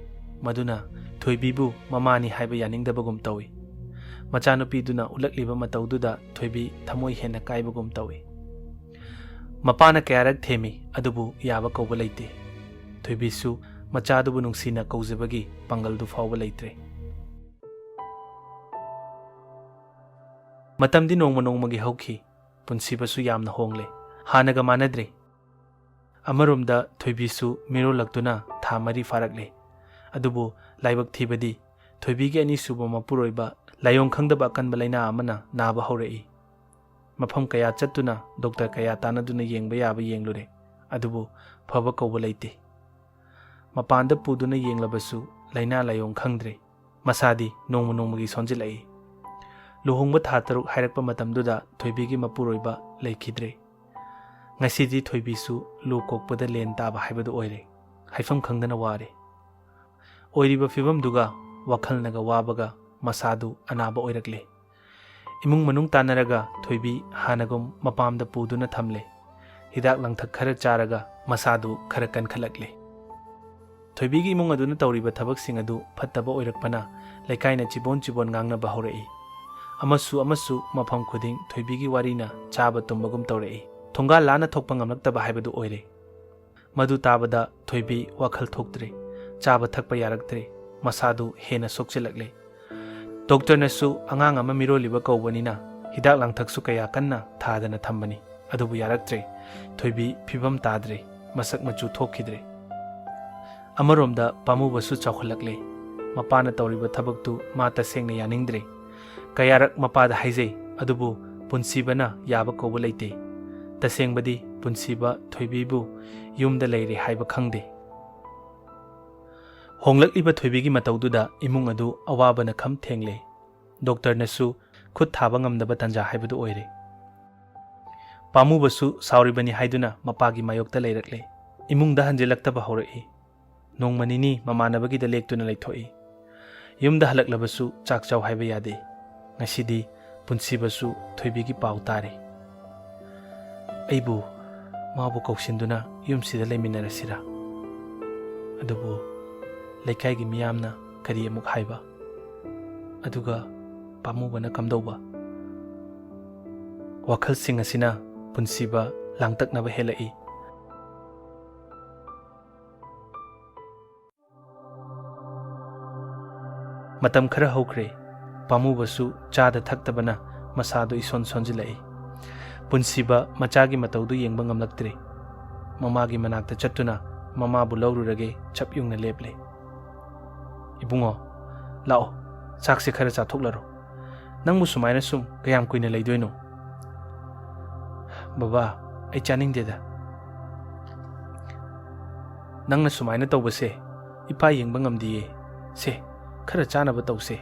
ꯃꯗꯨꯅ ꯊꯣꯏꯕꯤꯕꯨ ꯃꯃꯥꯅꯤ ꯍꯥꯏꯕ ꯌꯥꯅꯤꯡꯗꯕꯒꯨꯝ ꯇꯧꯏ꯫ ꯃꯆꯥꯅꯨꯄꯤꯗꯨꯅ ꯎꯠꯂꯛꯂꯤꯕ ꯃꯇꯧꯗꯨꯗ ꯊꯣꯏꯕꯤ ꯊꯃꯣꯏ ꯍꯦꯟꯅ ꯀꯥꯏꯕꯒꯨꯝ ꯇꯧꯏ꯫ ꯃꯄꯥꯅ ꯀꯌꯥꯔꯛ ꯊꯦꯝꯃꯤ, ꯑꯗꯨꯕꯨ ꯌꯥꯕ ꯀꯧꯕ ꯂꯩꯇꯦ꯫ ꯊꯣꯏꯕꯤꯁꯨ ꯃꯆꯥꯗꯨꯕꯨ ꯅꯨꯡꯁꯤꯅ ꯀꯧꯖꯕꯒꯤ ꯄꯥꯡꯒꯜꯗꯨ ꯐꯥꯎꯕ ꯂꯩꯇ꯭ꯔꯦ꯫ ꯃꯇꯝꯗꯤ ꯅꯣꯡꯃ ꯅꯣꯡꯃꯒꯤ ꯍꯧꯈꯤ꯫ ꯄꯨꯟꯁꯤꯕꯁꯨ ꯌꯥꯝꯅ ꯍꯣꯡꯂꯦ꯫ ꯍꯥꯟꯅꯒ ꯃꯥꯟꯅꯗ꯭ꯔꯦ꯫ ꯑꯃꯔꯣꯝꯗ ꯊꯣꯏꯕꯤꯁꯨ ꯃꯤꯔꯣꯜꯂꯛꯇꯨꯅ ꯊꯥ ꯃꯔꯤ ꯐꯥꯔꯛꯂꯦ꯫ ꯑꯗꯨꯕꯨ ꯂꯥꯏꯕꯛ ꯊꯤꯕꯗꯤ ꯊꯣꯏꯕꯤꯒꯤ ꯑꯅꯤꯁꯨꯕ ꯃꯄꯨꯔꯣꯏꯕ ꯂꯥꯏꯑꯣꯡ ꯈꯪꯗꯕ ꯑꯀꯟꯕ ꯂꯥꯏꯅꯥ ꯑꯃꯅ ꯅꯥꯕ ꯍꯧꯔꯛꯏ꯫ ꯃꯐꯝ ꯀꯌꯥ ꯆꯠꯇꯨꯅ ꯗꯣꯛꯇꯔ ꯀꯌꯥ ꯇꯥꯟꯅꯗꯨꯅ ꯌꯦꯡꯕ ꯌꯥꯕ ꯌꯦꯡꯂꯨꯔꯦ, ꯑꯗꯨꯕꯨ ꯐꯕ ꯀꯧꯕ ꯂꯩꯇꯦ꯫ ꯃꯄꯥꯟꯗ ꯄꯨꯗꯨꯅ ꯌꯦꯡꯂꯕꯁꯨ ꯂꯥꯏꯅꯥ ꯂꯥꯏꯑꯣꯡ ꯈꯪꯗ꯭ꯔꯦ꯫ ꯃꯁꯥꯗꯤ ꯅꯣꯡꯃ ꯅꯣꯡꯃꯒꯤ ꯁꯣꯟꯖꯤꯜꯂꯛꯏ꯫ ꯂꯨꯍꯣꯡꯕ ꯊꯥ ꯇꯔꯨꯛ ꯍꯥꯏꯔꯛꯄ ꯃꯇꯝꯗꯨꯗ ꯊꯣꯏꯕꯤꯒꯤ ꯃꯄꯨꯔꯣꯏꯕ ꯂꯩꯈꯤꯗ꯭ꯔꯦ꯫ ꯉꯁꯤꯗꯤ ꯊꯣꯏꯕꯤꯁꯨ ꯂꯨ ꯀꯣꯛꯄꯗ ꯂꯦꯟ ꯇꯥꯕ ꯍꯥꯏꯕꯗꯨ ꯑꯣꯏꯔꯦ꯫ ꯍꯥꯏꯐꯝ ꯈꯪꯗꯅ ꯋꯥꯔꯦ꯫ ꯑꯣꯏꯔꯤꯕ ꯐꯤꯕꯝꯗꯨꯒ ꯋꯥꯈꯜꯅꯒ ꯋꯥꯕꯒ ꯃꯁꯥꯗꯨ ꯑꯅꯥꯕ ꯑꯣꯏꯔꯛꯂꯦ꯫ ꯏꯃꯨꯡ ꯃꯅꯨꯡ ꯇꯥꯟꯅꯔꯒ ꯊꯣꯏꯕꯤ ꯍꯥꯟꯅꯒꯨꯝ ꯃꯄꯥꯝꯗ ꯄꯨꯗꯨꯅ ꯊꯝꯂꯦ꯫ ꯍꯤꯗꯥꯛ ꯂꯥꯡꯊꯛ ꯈꯔ ꯆꯥꯔꯒ ꯃꯁꯥꯗꯨ ꯈꯔ ꯀꯟꯈꯠꯂꯛꯂꯦ꯫ ꯊꯣꯏꯕꯤꯒꯤ ꯏꯃꯨꯡ ꯑꯗꯨꯅ ꯇꯧꯔꯤꯕ ꯊꯕꯛꯁꯤꯡ ꯑꯗꯨ ꯐꯠꯇꯕ ꯑꯣꯏꯔꯛꯄꯅ ꯂꯩꯀꯥꯏꯅ ꯆꯤꯕꯣꯟ ꯆꯤꯕꯣꯟ ꯉꯥꯡꯅꯕ ꯍꯧꯔꯛꯏ꯫ ꯑꯃꯁꯨ ꯑꯃꯁꯨ ꯃꯐꯝ ꯈꯨꯗꯤꯡ ꯊꯣꯏꯕꯤꯒꯤ ꯋꯥꯔꯤꯅ ꯆꯥꯕ ꯇꯨꯝꯕꯒꯨꯝ ꯇꯧꯔꯛꯏ꯫ ꯊꯣꯡꯒꯥꯜ ꯂꯥꯟꯅ ꯊꯣꯛꯄ ꯉꯝꯂꯛꯇꯕ ꯍꯥꯏꯕꯗꯨ ꯑꯣꯏꯔꯦ꯫ ꯃꯗꯨ ꯇꯥꯕꯗ ꯊꯣꯏꯕꯤ ꯋꯥꯈꯜ ꯊꯣꯛꯇ꯭ꯔꯦ꯫ ꯆꯥꯕ ꯊꯛꯄ ꯌꯥꯔꯛꯇ꯭ꯔꯦ꯫ ꯃꯁꯥꯗꯨ ꯍꯦꯟꯅ ꯁꯣꯛꯆꯤꯜꯂꯛꯂꯦ꯫ ꯗꯣꯛꯇꯔꯅꯁꯨ ꯑꯉꯥꯡ ꯑꯃ ꯃꯤꯔꯣꯜꯂꯤꯕ ꯀꯧꯕꯅꯤꯅ ꯍꯤꯗꯥꯛ ꯂꯥꯡꯊꯛꯁꯨ ꯀꯌꯥ ꯀꯟꯅ ꯊꯥꯗꯅ ꯊꯝꯕꯅꯤ꯫ ꯑꯗꯨꯕꯨ ꯌꯥꯔꯛꯇ꯭ꯔꯦ꯫ ꯊꯣꯏꯕꯤ ꯐꯤꯕꯝ ꯇꯥꯗ꯭ꯔꯦ꯫ ꯃꯁꯛ ꯃꯆꯨ ꯊꯣꯛꯈꯤꯗ꯭ꯔꯦ꯫ ꯑꯃꯔꯣꯝꯗ ꯄꯥꯝꯃꯨꯕꯁꯨ ꯆꯥꯎꯈꯠꯂꯛꯂꯦ꯫ ꯃꯄꯥꯅ ꯇꯧꯔꯤꯕ ꯊꯕꯛꯇꯨ ꯃꯥ ꯇꯁꯦꯡꯅ ꯌꯥꯅꯤꯡꯗ꯭ꯔꯦ꯫ ꯀꯌꯥꯔꯛ ꯃꯄꯥꯗ ꯍꯥꯏꯖꯩ, ꯑꯗꯨꯕꯨ ꯄꯨꯟꯁꯤꯕꯅ ꯌꯥꯕ ꯀꯧꯕ ꯂꯩꯇꯦ꯫ ꯇꯁꯦꯡꯕꯗꯤ ꯄꯨꯟꯁꯤꯕ ꯊꯣꯏꯕꯤꯕꯨ ꯌꯨꯝꯗ ꯂꯩꯔꯦ ꯍꯥꯏꯕ ꯈꯪꯗꯦ꯫ ꯍꯣꯡꯂꯛꯂꯤꯕ ꯊꯣꯏꯕꯤꯒꯤ ꯃꯇꯧꯗꯨꯗ ꯏꯃꯨꯡ ꯑꯗꯨ ꯑꯋꯥꯕꯅ ꯈꯝ ꯊꯦꯡꯂꯦ꯫ ꯗꯣꯛꯇꯔꯅꯁꯨ ꯈꯨꯠ ꯊꯥꯕ ꯉꯝꯗꯕ ꯇꯥꯟꯖꯥ ꯍꯥꯏꯕꯗꯨ ꯑꯣꯏꯔꯦ꯫ ꯄꯥꯝꯃꯨꯕꯁꯨ ꯁꯥꯎꯔꯤꯕꯅꯤ ꯍꯥꯏꯗꯨꯅ ꯃꯄꯥꯒꯤ ꯃꯥꯌꯣꯛꯇ ꯂꯩꯔꯛꯂꯦ꯫ ꯏꯃꯨꯡꯗ ꯍꯟꯖꯤꯜꯂꯛꯇꯕ ꯍꯧꯔꯛꯏ꯫ ꯅꯣꯡꯃ ꯅꯤꯅꯤ ꯃꯃꯥꯟꯅꯕꯒꯤꯗ ꯂꯦꯛꯇꯨꯅ ꯂꯩꯊꯣꯛꯏ꯫ ꯌꯨꯝꯗ ꯍꯜꯂꯛꯂꯕꯁꯨ ꯆꯥꯛ ꯆꯥꯎ ꯍꯥꯏꯕ ꯌꯥꯗꯦ꯫ ꯉꯁꯤꯗꯤ ꯄꯨꯟꯁꯤꯕꯁꯨ ꯊꯣꯏꯕꯤꯒꯤ ꯄꯥꯎ ꯇꯥꯔꯦ꯫ ꯑꯩꯕꯨ ꯃꯥꯕꯨ ꯀꯧꯁꯤꯟꯗꯨꯅ ꯌꯨꯝꯁꯤꯗ ꯂꯩꯃꯤꯟꯅꯔꯁꯤꯔꯥ? ꯑꯗꯨꯕꯨ ꯂꯩꯀꯥꯏꯒꯤ ꯃꯤꯌꯥꯝꯅ ꯀꯔꯤ ꯑꯃꯨꯛ ꯍꯥꯏꯕ? ꯑꯗꯨꯒ ꯄꯥꯝꯃꯨꯕꯅ ꯀꯝꯗꯧꯕ? ꯋꯥꯈꯜꯁꯤꯡ ꯑꯁꯤꯅ ꯄꯨꯟꯁꯤꯕ ꯂꯥꯡꯇꯛꯅꯕ ꯍꯦꯜꯂꯛꯏ꯫ ꯃꯇꯝ ꯈꯔ ꯍꯧꯈ꯭ꯔꯦ꯫ ꯄꯥꯝꯃꯨꯕꯁꯨ ꯆꯥꯗ ꯊꯛꯇꯕꯅ ꯃꯁꯥꯗꯨ ꯏꯁꯣꯟ ꯁꯣꯟꯖꯤꯜꯂꯛꯏ꯫ ꯄꯨꯟꯁꯤꯕ ꯃꯆꯥꯒꯤ ꯃꯇꯧꯗꯨ ꯌꯦꯡꯕ ꯉꯝꯂꯛꯇ꯭ꯔꯦ꯫ ꯃꯃꯥꯒꯤ ꯃꯅꯥꯛꯇ ꯆꯠꯇꯨꯅ ꯃꯃꯥꯕꯨ ꯂꯧꯔꯨꯔꯒꯦ ꯆꯞ ꯌꯨꯡꯅ ꯂꯦꯞꯂꯦ꯫ "ꯏꯕꯨꯡꯉꯣ, ꯂꯥꯛꯑꯣ, ꯆꯥꯛꯁꯦ ꯈꯔ ꯆꯥꯊꯣꯛꯂꯔꯣ꯫ ꯅꯪꯕꯨ ꯁꯨꯃꯥꯏꯅ ꯁꯨꯝ ꯀꯌꯥꯝ ꯀꯨꯏꯅ ꯂꯩꯗꯣꯏꯅꯣ?" "ꯕꯕꯥ, ꯑꯩ ꯆꯥꯅꯤꯡꯗꯦꯗ꯫ ꯅꯪꯅ ꯁꯨꯃꯥꯏꯅ ꯇꯧꯕꯁꯦ ꯏꯄꯥ ꯌꯦꯡꯕ ꯉꯝꯗꯤꯌꯦ꯫ ꯁꯦ, ꯈꯔ ꯆꯥꯅꯕ ꯇꯧꯁꯦ꯫"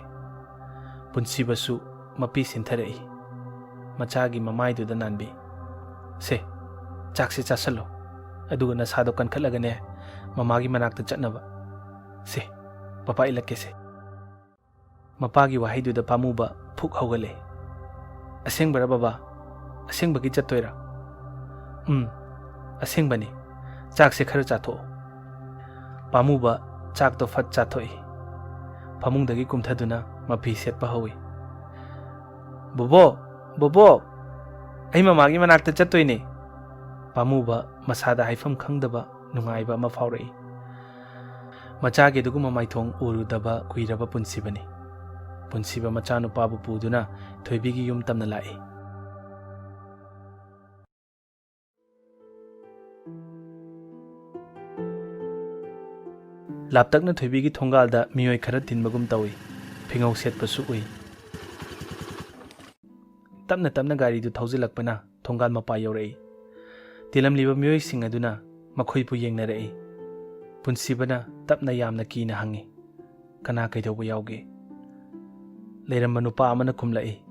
ꯄꯨꯟꯁꯤꯕꯁꯨ ꯃꯄꯤ ꯁꯤꯟꯊꯔꯛꯏ꯫ ꯃꯆꯥꯒꯤ ꯃꯃꯥꯏꯗꯨꯗ ꯅꯥꯟꯕꯤ꯫ "ꯁꯦ, ꯆꯥꯛꯁꯦ ꯆꯥꯁꯜꯂꯣ꯫ ꯑꯗꯨꯒ ꯅꯁꯥꯗꯣ ꯀꯟꯈꯠꯂꯒꯅꯦ, ꯃꯃꯥꯒꯤ ꯃꯅꯥꯛꯇ ꯆꯠꯅꯕ꯫ ꯁꯦ, ꯄꯄꯥ ꯏꯜꯂꯛꯀꯦꯁꯦ꯫" ꯃꯄꯥꯒꯤ ꯋꯥꯍꯩꯗꯨꯗ ꯄꯥꯝꯃꯨꯕ ꯐꯨꯛ ꯍꯧꯒꯠꯂꯦ꯫ "ꯑꯁꯦꯡꯕꯔꯥ ꯕꯕꯥ? ꯑꯁꯦꯡꯕꯒꯤ ꯆꯠꯇꯣꯏꯔꯥ?" "ꯎꯝ, ꯑꯁꯦꯡꯕꯅꯤ꯫ ꯆꯥꯛꯁꯦ ꯈꯔ ꯆꯥꯊꯣꯛꯑꯣ꯫" ꯄꯥꯝꯃꯨꯕ ꯆꯥꯛꯇꯣ ꯐꯠ ꯆꯥꯊꯣꯛꯏ꯫ ꯐꯃꯨꯡꯗꯒꯤ ꯀꯨꯝꯊꯗꯨꯅ ꯃꯐꯤ ꯁꯦꯠꯄ ꯍꯧꯏ꯫ "ꯕꯣꯕꯣ, ꯕꯣꯕꯣ, ꯑꯩ ꯃꯃꯥꯒꯤ ꯃꯅꯥꯛꯇ ꯆꯠꯇꯣꯏꯅꯦ!" ꯄꯥꯝꯃꯨꯕ ꯃꯁꯥꯗ ꯍꯥꯏꯐꯝ ꯈꯪꯗꯕ ꯅꯨꯡꯉꯥꯏꯕ ꯑꯃ ꯐꯥꯎꯔꯛꯏ꯫ ꯃꯆꯥꯒꯤ ꯑꯗꯨꯒꯨꯝꯕ ꯃꯥꯏꯊꯣꯡ ꯎꯔꯨꯗꯕ ꯀꯨꯏꯔꯕ ꯄꯨꯟꯁꯤꯕꯅꯤ꯫ ꯄꯨꯟꯁꯤꯕ ꯃꯆꯥꯅꯨꯄꯥꯕꯨ ꯄꯨꯗꯨꯅ ꯊꯣꯏꯕꯤꯒꯤ ꯌꯨꯝ ꯇꯝꯅ ꯂꯥꯛꯏ꯫ ꯂꯥꯞꯇꯛꯅ ꯊꯣꯏꯕꯤꯒꯤ ꯊꯣꯡꯒꯥꯜꯗ ꯃꯤꯑꯣꯏ ꯈꯔ ꯇꯤꯟꯕꯒꯨꯝ ꯇꯧꯏ꯫ ꯐꯤꯉꯧ ꯁꯦꯠꯄꯁꯨ ꯎꯏ꯫ ꯇꯞꯅ ꯇꯞꯅ ꯒꯥꯔꯤꯗꯨ ꯊꯧꯖꯤꯜꯂꯛꯄꯅ ꯊꯣꯡꯒꯥꯜ ꯃꯄꯥ ꯌꯧꯔꯛꯏ꯫ ꯇꯤꯜꯂꯝꯂꯤꯕ ꯃꯤꯑꯣꯏꯁꯤꯡ ꯑꯗꯨꯅ ꯃꯈꯣꯏꯕꯨ ꯌꯦꯡꯅꯔꯛꯏ꯫ ꯄꯨꯟꯁꯤꯕꯅ ꯇꯞꯅ ꯌꯥꯝꯅ ꯀꯤꯅ ꯍꯪꯉꯤ, "ꯀꯅꯥ ꯀꯩꯗꯧꯕ ꯌꯥꯎꯒꯦ?" ꯂꯩꯔꯝꯕ ꯅꯨꯄꯥ ꯑꯃꯅ ꯈꯨꯝꯂꯛꯏ,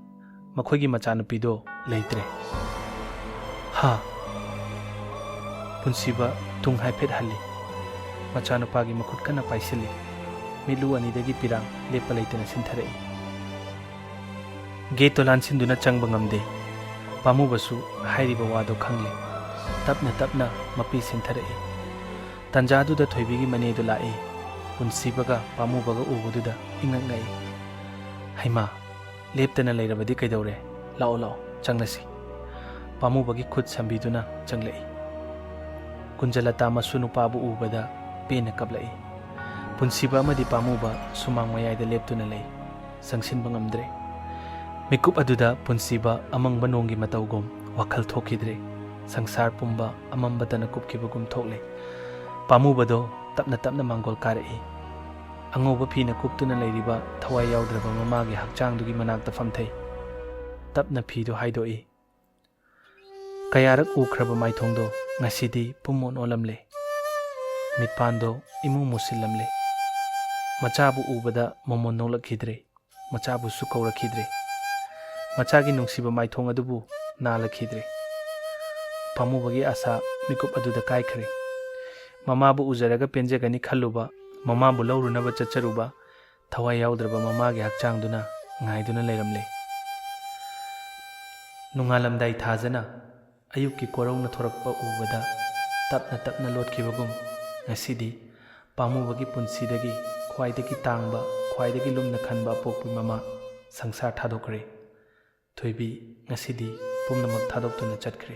"ꯃꯈꯣꯏꯒꯤ ꯃꯆꯥꯅꯨꯄꯤꯗꯣ ꯂꯩꯇ꯭ꯔꯦ꯫" ꯍꯥ! ꯄꯨꯟꯁꯤꯕ ꯇꯨꯡ ꯍꯥꯏꯐꯦꯠ ꯍꯜꯂꯤ꯫ ꯃꯆꯥꯅꯨꯄꯥꯒꯤ ꯃꯈꯨꯠ ꯀꯟꯅ ꯄꯥꯏꯁꯤꯜꯂꯤ꯫ ꯃꯤꯠꯂꯨ ꯑꯅꯤꯗꯒꯤ ꯄꯤꯔꯥꯡ ꯂꯦꯞꯄ ꯂꯩꯇꯅ ꯁꯤꯟꯊꯔꯛꯏ꯫ ꯒꯦꯠꯇꯣ ꯂꯥꯟꯁꯤꯟꯗꯨꯅ ꯆꯪꯕ ꯉꯝꯗꯦ꯫ ꯄꯥꯝꯃꯨꯕꯁꯨ ꯍꯥꯏꯔꯤꯕ ꯋꯥꯗꯣ ꯈꯪꯂꯦ꯫ ꯇꯞꯅ ꯇꯞꯅ ꯃꯄꯤ ꯁꯤꯟꯊꯔꯛꯏ꯫ ꯇꯟꯖꯥꯗꯨꯗ ꯊꯣꯏꯕꯤꯒꯤ ꯃꯅꯦꯗꯨ ꯂꯥꯛꯏ꯫ ꯄꯨꯟꯁꯤꯕꯒ ꯄꯥꯝꯃꯨꯕꯒ ꯎꯕꯗꯨꯗ ꯏꯉꯛ ꯉꯛꯏ꯫ "ꯍꯩꯃꯥ, ꯂꯦꯞꯇꯅ ꯂꯩꯔꯕꯗꯤ ꯀꯩꯗꯧꯔꯦ? ꯂꯥꯛꯑꯣ, ꯂꯥꯛꯑꯣ, ꯆꯪꯂꯁꯤ꯫" ꯄꯥꯝꯃꯨꯕꯒꯤ ꯈꯨꯠ ꯁꯝꯕꯤꯗꯨꯅ ꯆꯪꯂꯛꯏ꯫ ꯀꯨꯟꯖꯂꯇꯥ ꯃꯁꯨ ꯅꯨꯄꯥꯕꯨ ꯎꯕꯗ ꯄꯦꯟꯅ ꯀꯞꯂꯛꯏ꯫ ꯄꯨꯟꯁꯤꯕ ꯑꯃꯗꯤ ꯄꯥꯝꯃꯨꯕ ꯁꯨꯃꯥꯡ ꯃꯌꯥꯏꯗ ꯂꯦꯞꯇꯨꯅ ꯂꯩ꯫ ꯆꯪꯁꯤꯟꯕ ꯉꯝꯗ꯭ꯔꯦ꯫ ꯃꯤꯀꯨꯞ ꯑꯗꯨꯗ ꯄꯨꯟꯁꯤꯕ ꯑꯃꯪꯕ ꯅꯣꯡꯒꯤ ꯃꯇꯧꯒꯨꯝ ꯋꯥꯈꯜ ꯊꯣꯛꯈꯤꯗ꯭ꯔꯦ꯫ ꯁꯪꯁꯥꯔ ꯄꯨꯝꯕ ꯑꯃꯝꯕꯇꯅ ꯀꯨꯞꯈꯤꯕꯒꯨꯝ ꯊꯣꯛꯂꯦ꯫ ꯄꯥꯝꯃꯨꯕꯗꯣ ꯇꯞꯅ ꯇꯞꯅ ꯃꯥꯡꯒꯣꯜ ꯀꯥꯔꯛꯏ꯫ ꯑꯉꯧꯕ ꯐꯤꯅ ꯀꯨꯞꯇꯨꯅ ꯂꯩꯔꯤꯕ ꯊꯋꯥꯏ ꯌꯥꯎꯗ꯭ꯔꯕ ꯃꯃꯥꯒꯤ ꯍꯛꯆꯥꯡꯗꯨꯒꯤ ꯃꯅꯥꯛꯇ ꯐꯝꯊꯩ꯫ ꯇꯞꯅ ꯐꯤꯗꯨ ꯍꯥꯏꯗꯣꯛꯏ꯫ ꯀꯌꯥꯔꯛ ꯎꯈ꯭ꯔꯕ ꯃꯥꯏꯊꯣꯡꯗꯣ ꯉꯁꯤꯗꯤ ꯄꯨꯝꯑꯣꯟ ꯑꯣꯜꯂꯝꯂꯦ꯫ ꯃꯤꯠꯄꯥꯟꯗꯣ ꯏꯃꯨ ꯃꯨꯁꯤꯜꯂꯝꯂꯦ꯫ ꯃꯆꯥꯕꯨ ꯎꯕꯗ ꯃꯃꯣꯟ ꯅꯣꯛꯂꯛꯈꯤꯗ꯭ꯔꯦ꯫ ꯃꯆꯥꯕꯨꯁꯨ ꯀꯧꯔꯛꯈꯤꯗ꯭ꯔꯦ꯫ ꯃꯆꯥꯒꯤ ꯅꯨꯡꯁꯤꯕ ꯃꯥꯏꯊꯣꯡ ꯑꯗꯨꯕꯨ ꯅꯥꯜꯂꯛꯈꯤꯗ꯭ꯔꯦ꯫ ꯄꯥꯝꯃꯨꯕꯒꯤ ꯑꯥꯁꯥ ꯃꯤꯀꯨꯞ ꯑꯗꯨꯗ ꯀꯥꯏꯈ꯭ꯔꯦ꯫ ꯃꯃꯥꯕꯨ ꯎꯖꯔꯒ ꯄꯦꯟꯖꯒꯅꯤ ꯈꯜꯂꯨꯕ, ꯃꯃꯥꯕꯨ ꯂꯧꯔꯨꯅꯕ ꯆꯠꯆꯔꯨꯕ, ꯊꯋꯥꯏ ꯌꯥꯎꯗ꯭ꯔꯕ ꯃꯃꯥꯒꯤ ꯍꯛꯆꯥꯡꯗꯨꯅ ꯉꯥꯏꯗꯨꯅ ꯂꯩꯔꯝꯂꯦ꯫ ꯅꯣꯡꯉꯥꯜꯂꯝꯗꯥꯏ ꯊꯥꯖꯅ ꯑꯌꯨꯛꯀꯤ ꯀꯣꯔꯧꯅ ꯊꯣꯔꯛꯄ ꯎꯕꯗ ꯇꯞꯅ ꯇꯞꯅ ꯂꯣꯠꯈꯤꯕꯒꯨꯝ ꯉꯁꯤꯗꯤ ꯄꯥꯝꯃꯨꯕꯒꯤ ꯄꯨꯟꯁꯤꯗꯒꯤ ꯈ꯭ꯋꯥꯏꯗꯒꯤ ꯇꯥꯡꯕ, ꯈ꯭ꯋꯥꯏꯗꯒꯤ ꯂꯨꯝꯅ ꯈꯟꯕ ꯑꯄꯣꯛꯄꯤ ꯃꯃꯥ ꯁꯪꯁꯥꯔ ꯊꯥꯗꯣꯛꯈ꯭ꯔꯦ꯫ ꯊꯣꯏꯕꯤ ꯉꯁꯤꯗꯤ ꯄꯨꯝꯅꯃꯛ ꯊꯥꯗꯣꯛꯇꯨꯅ ꯆꯠꯈ꯭ꯔꯦ꯫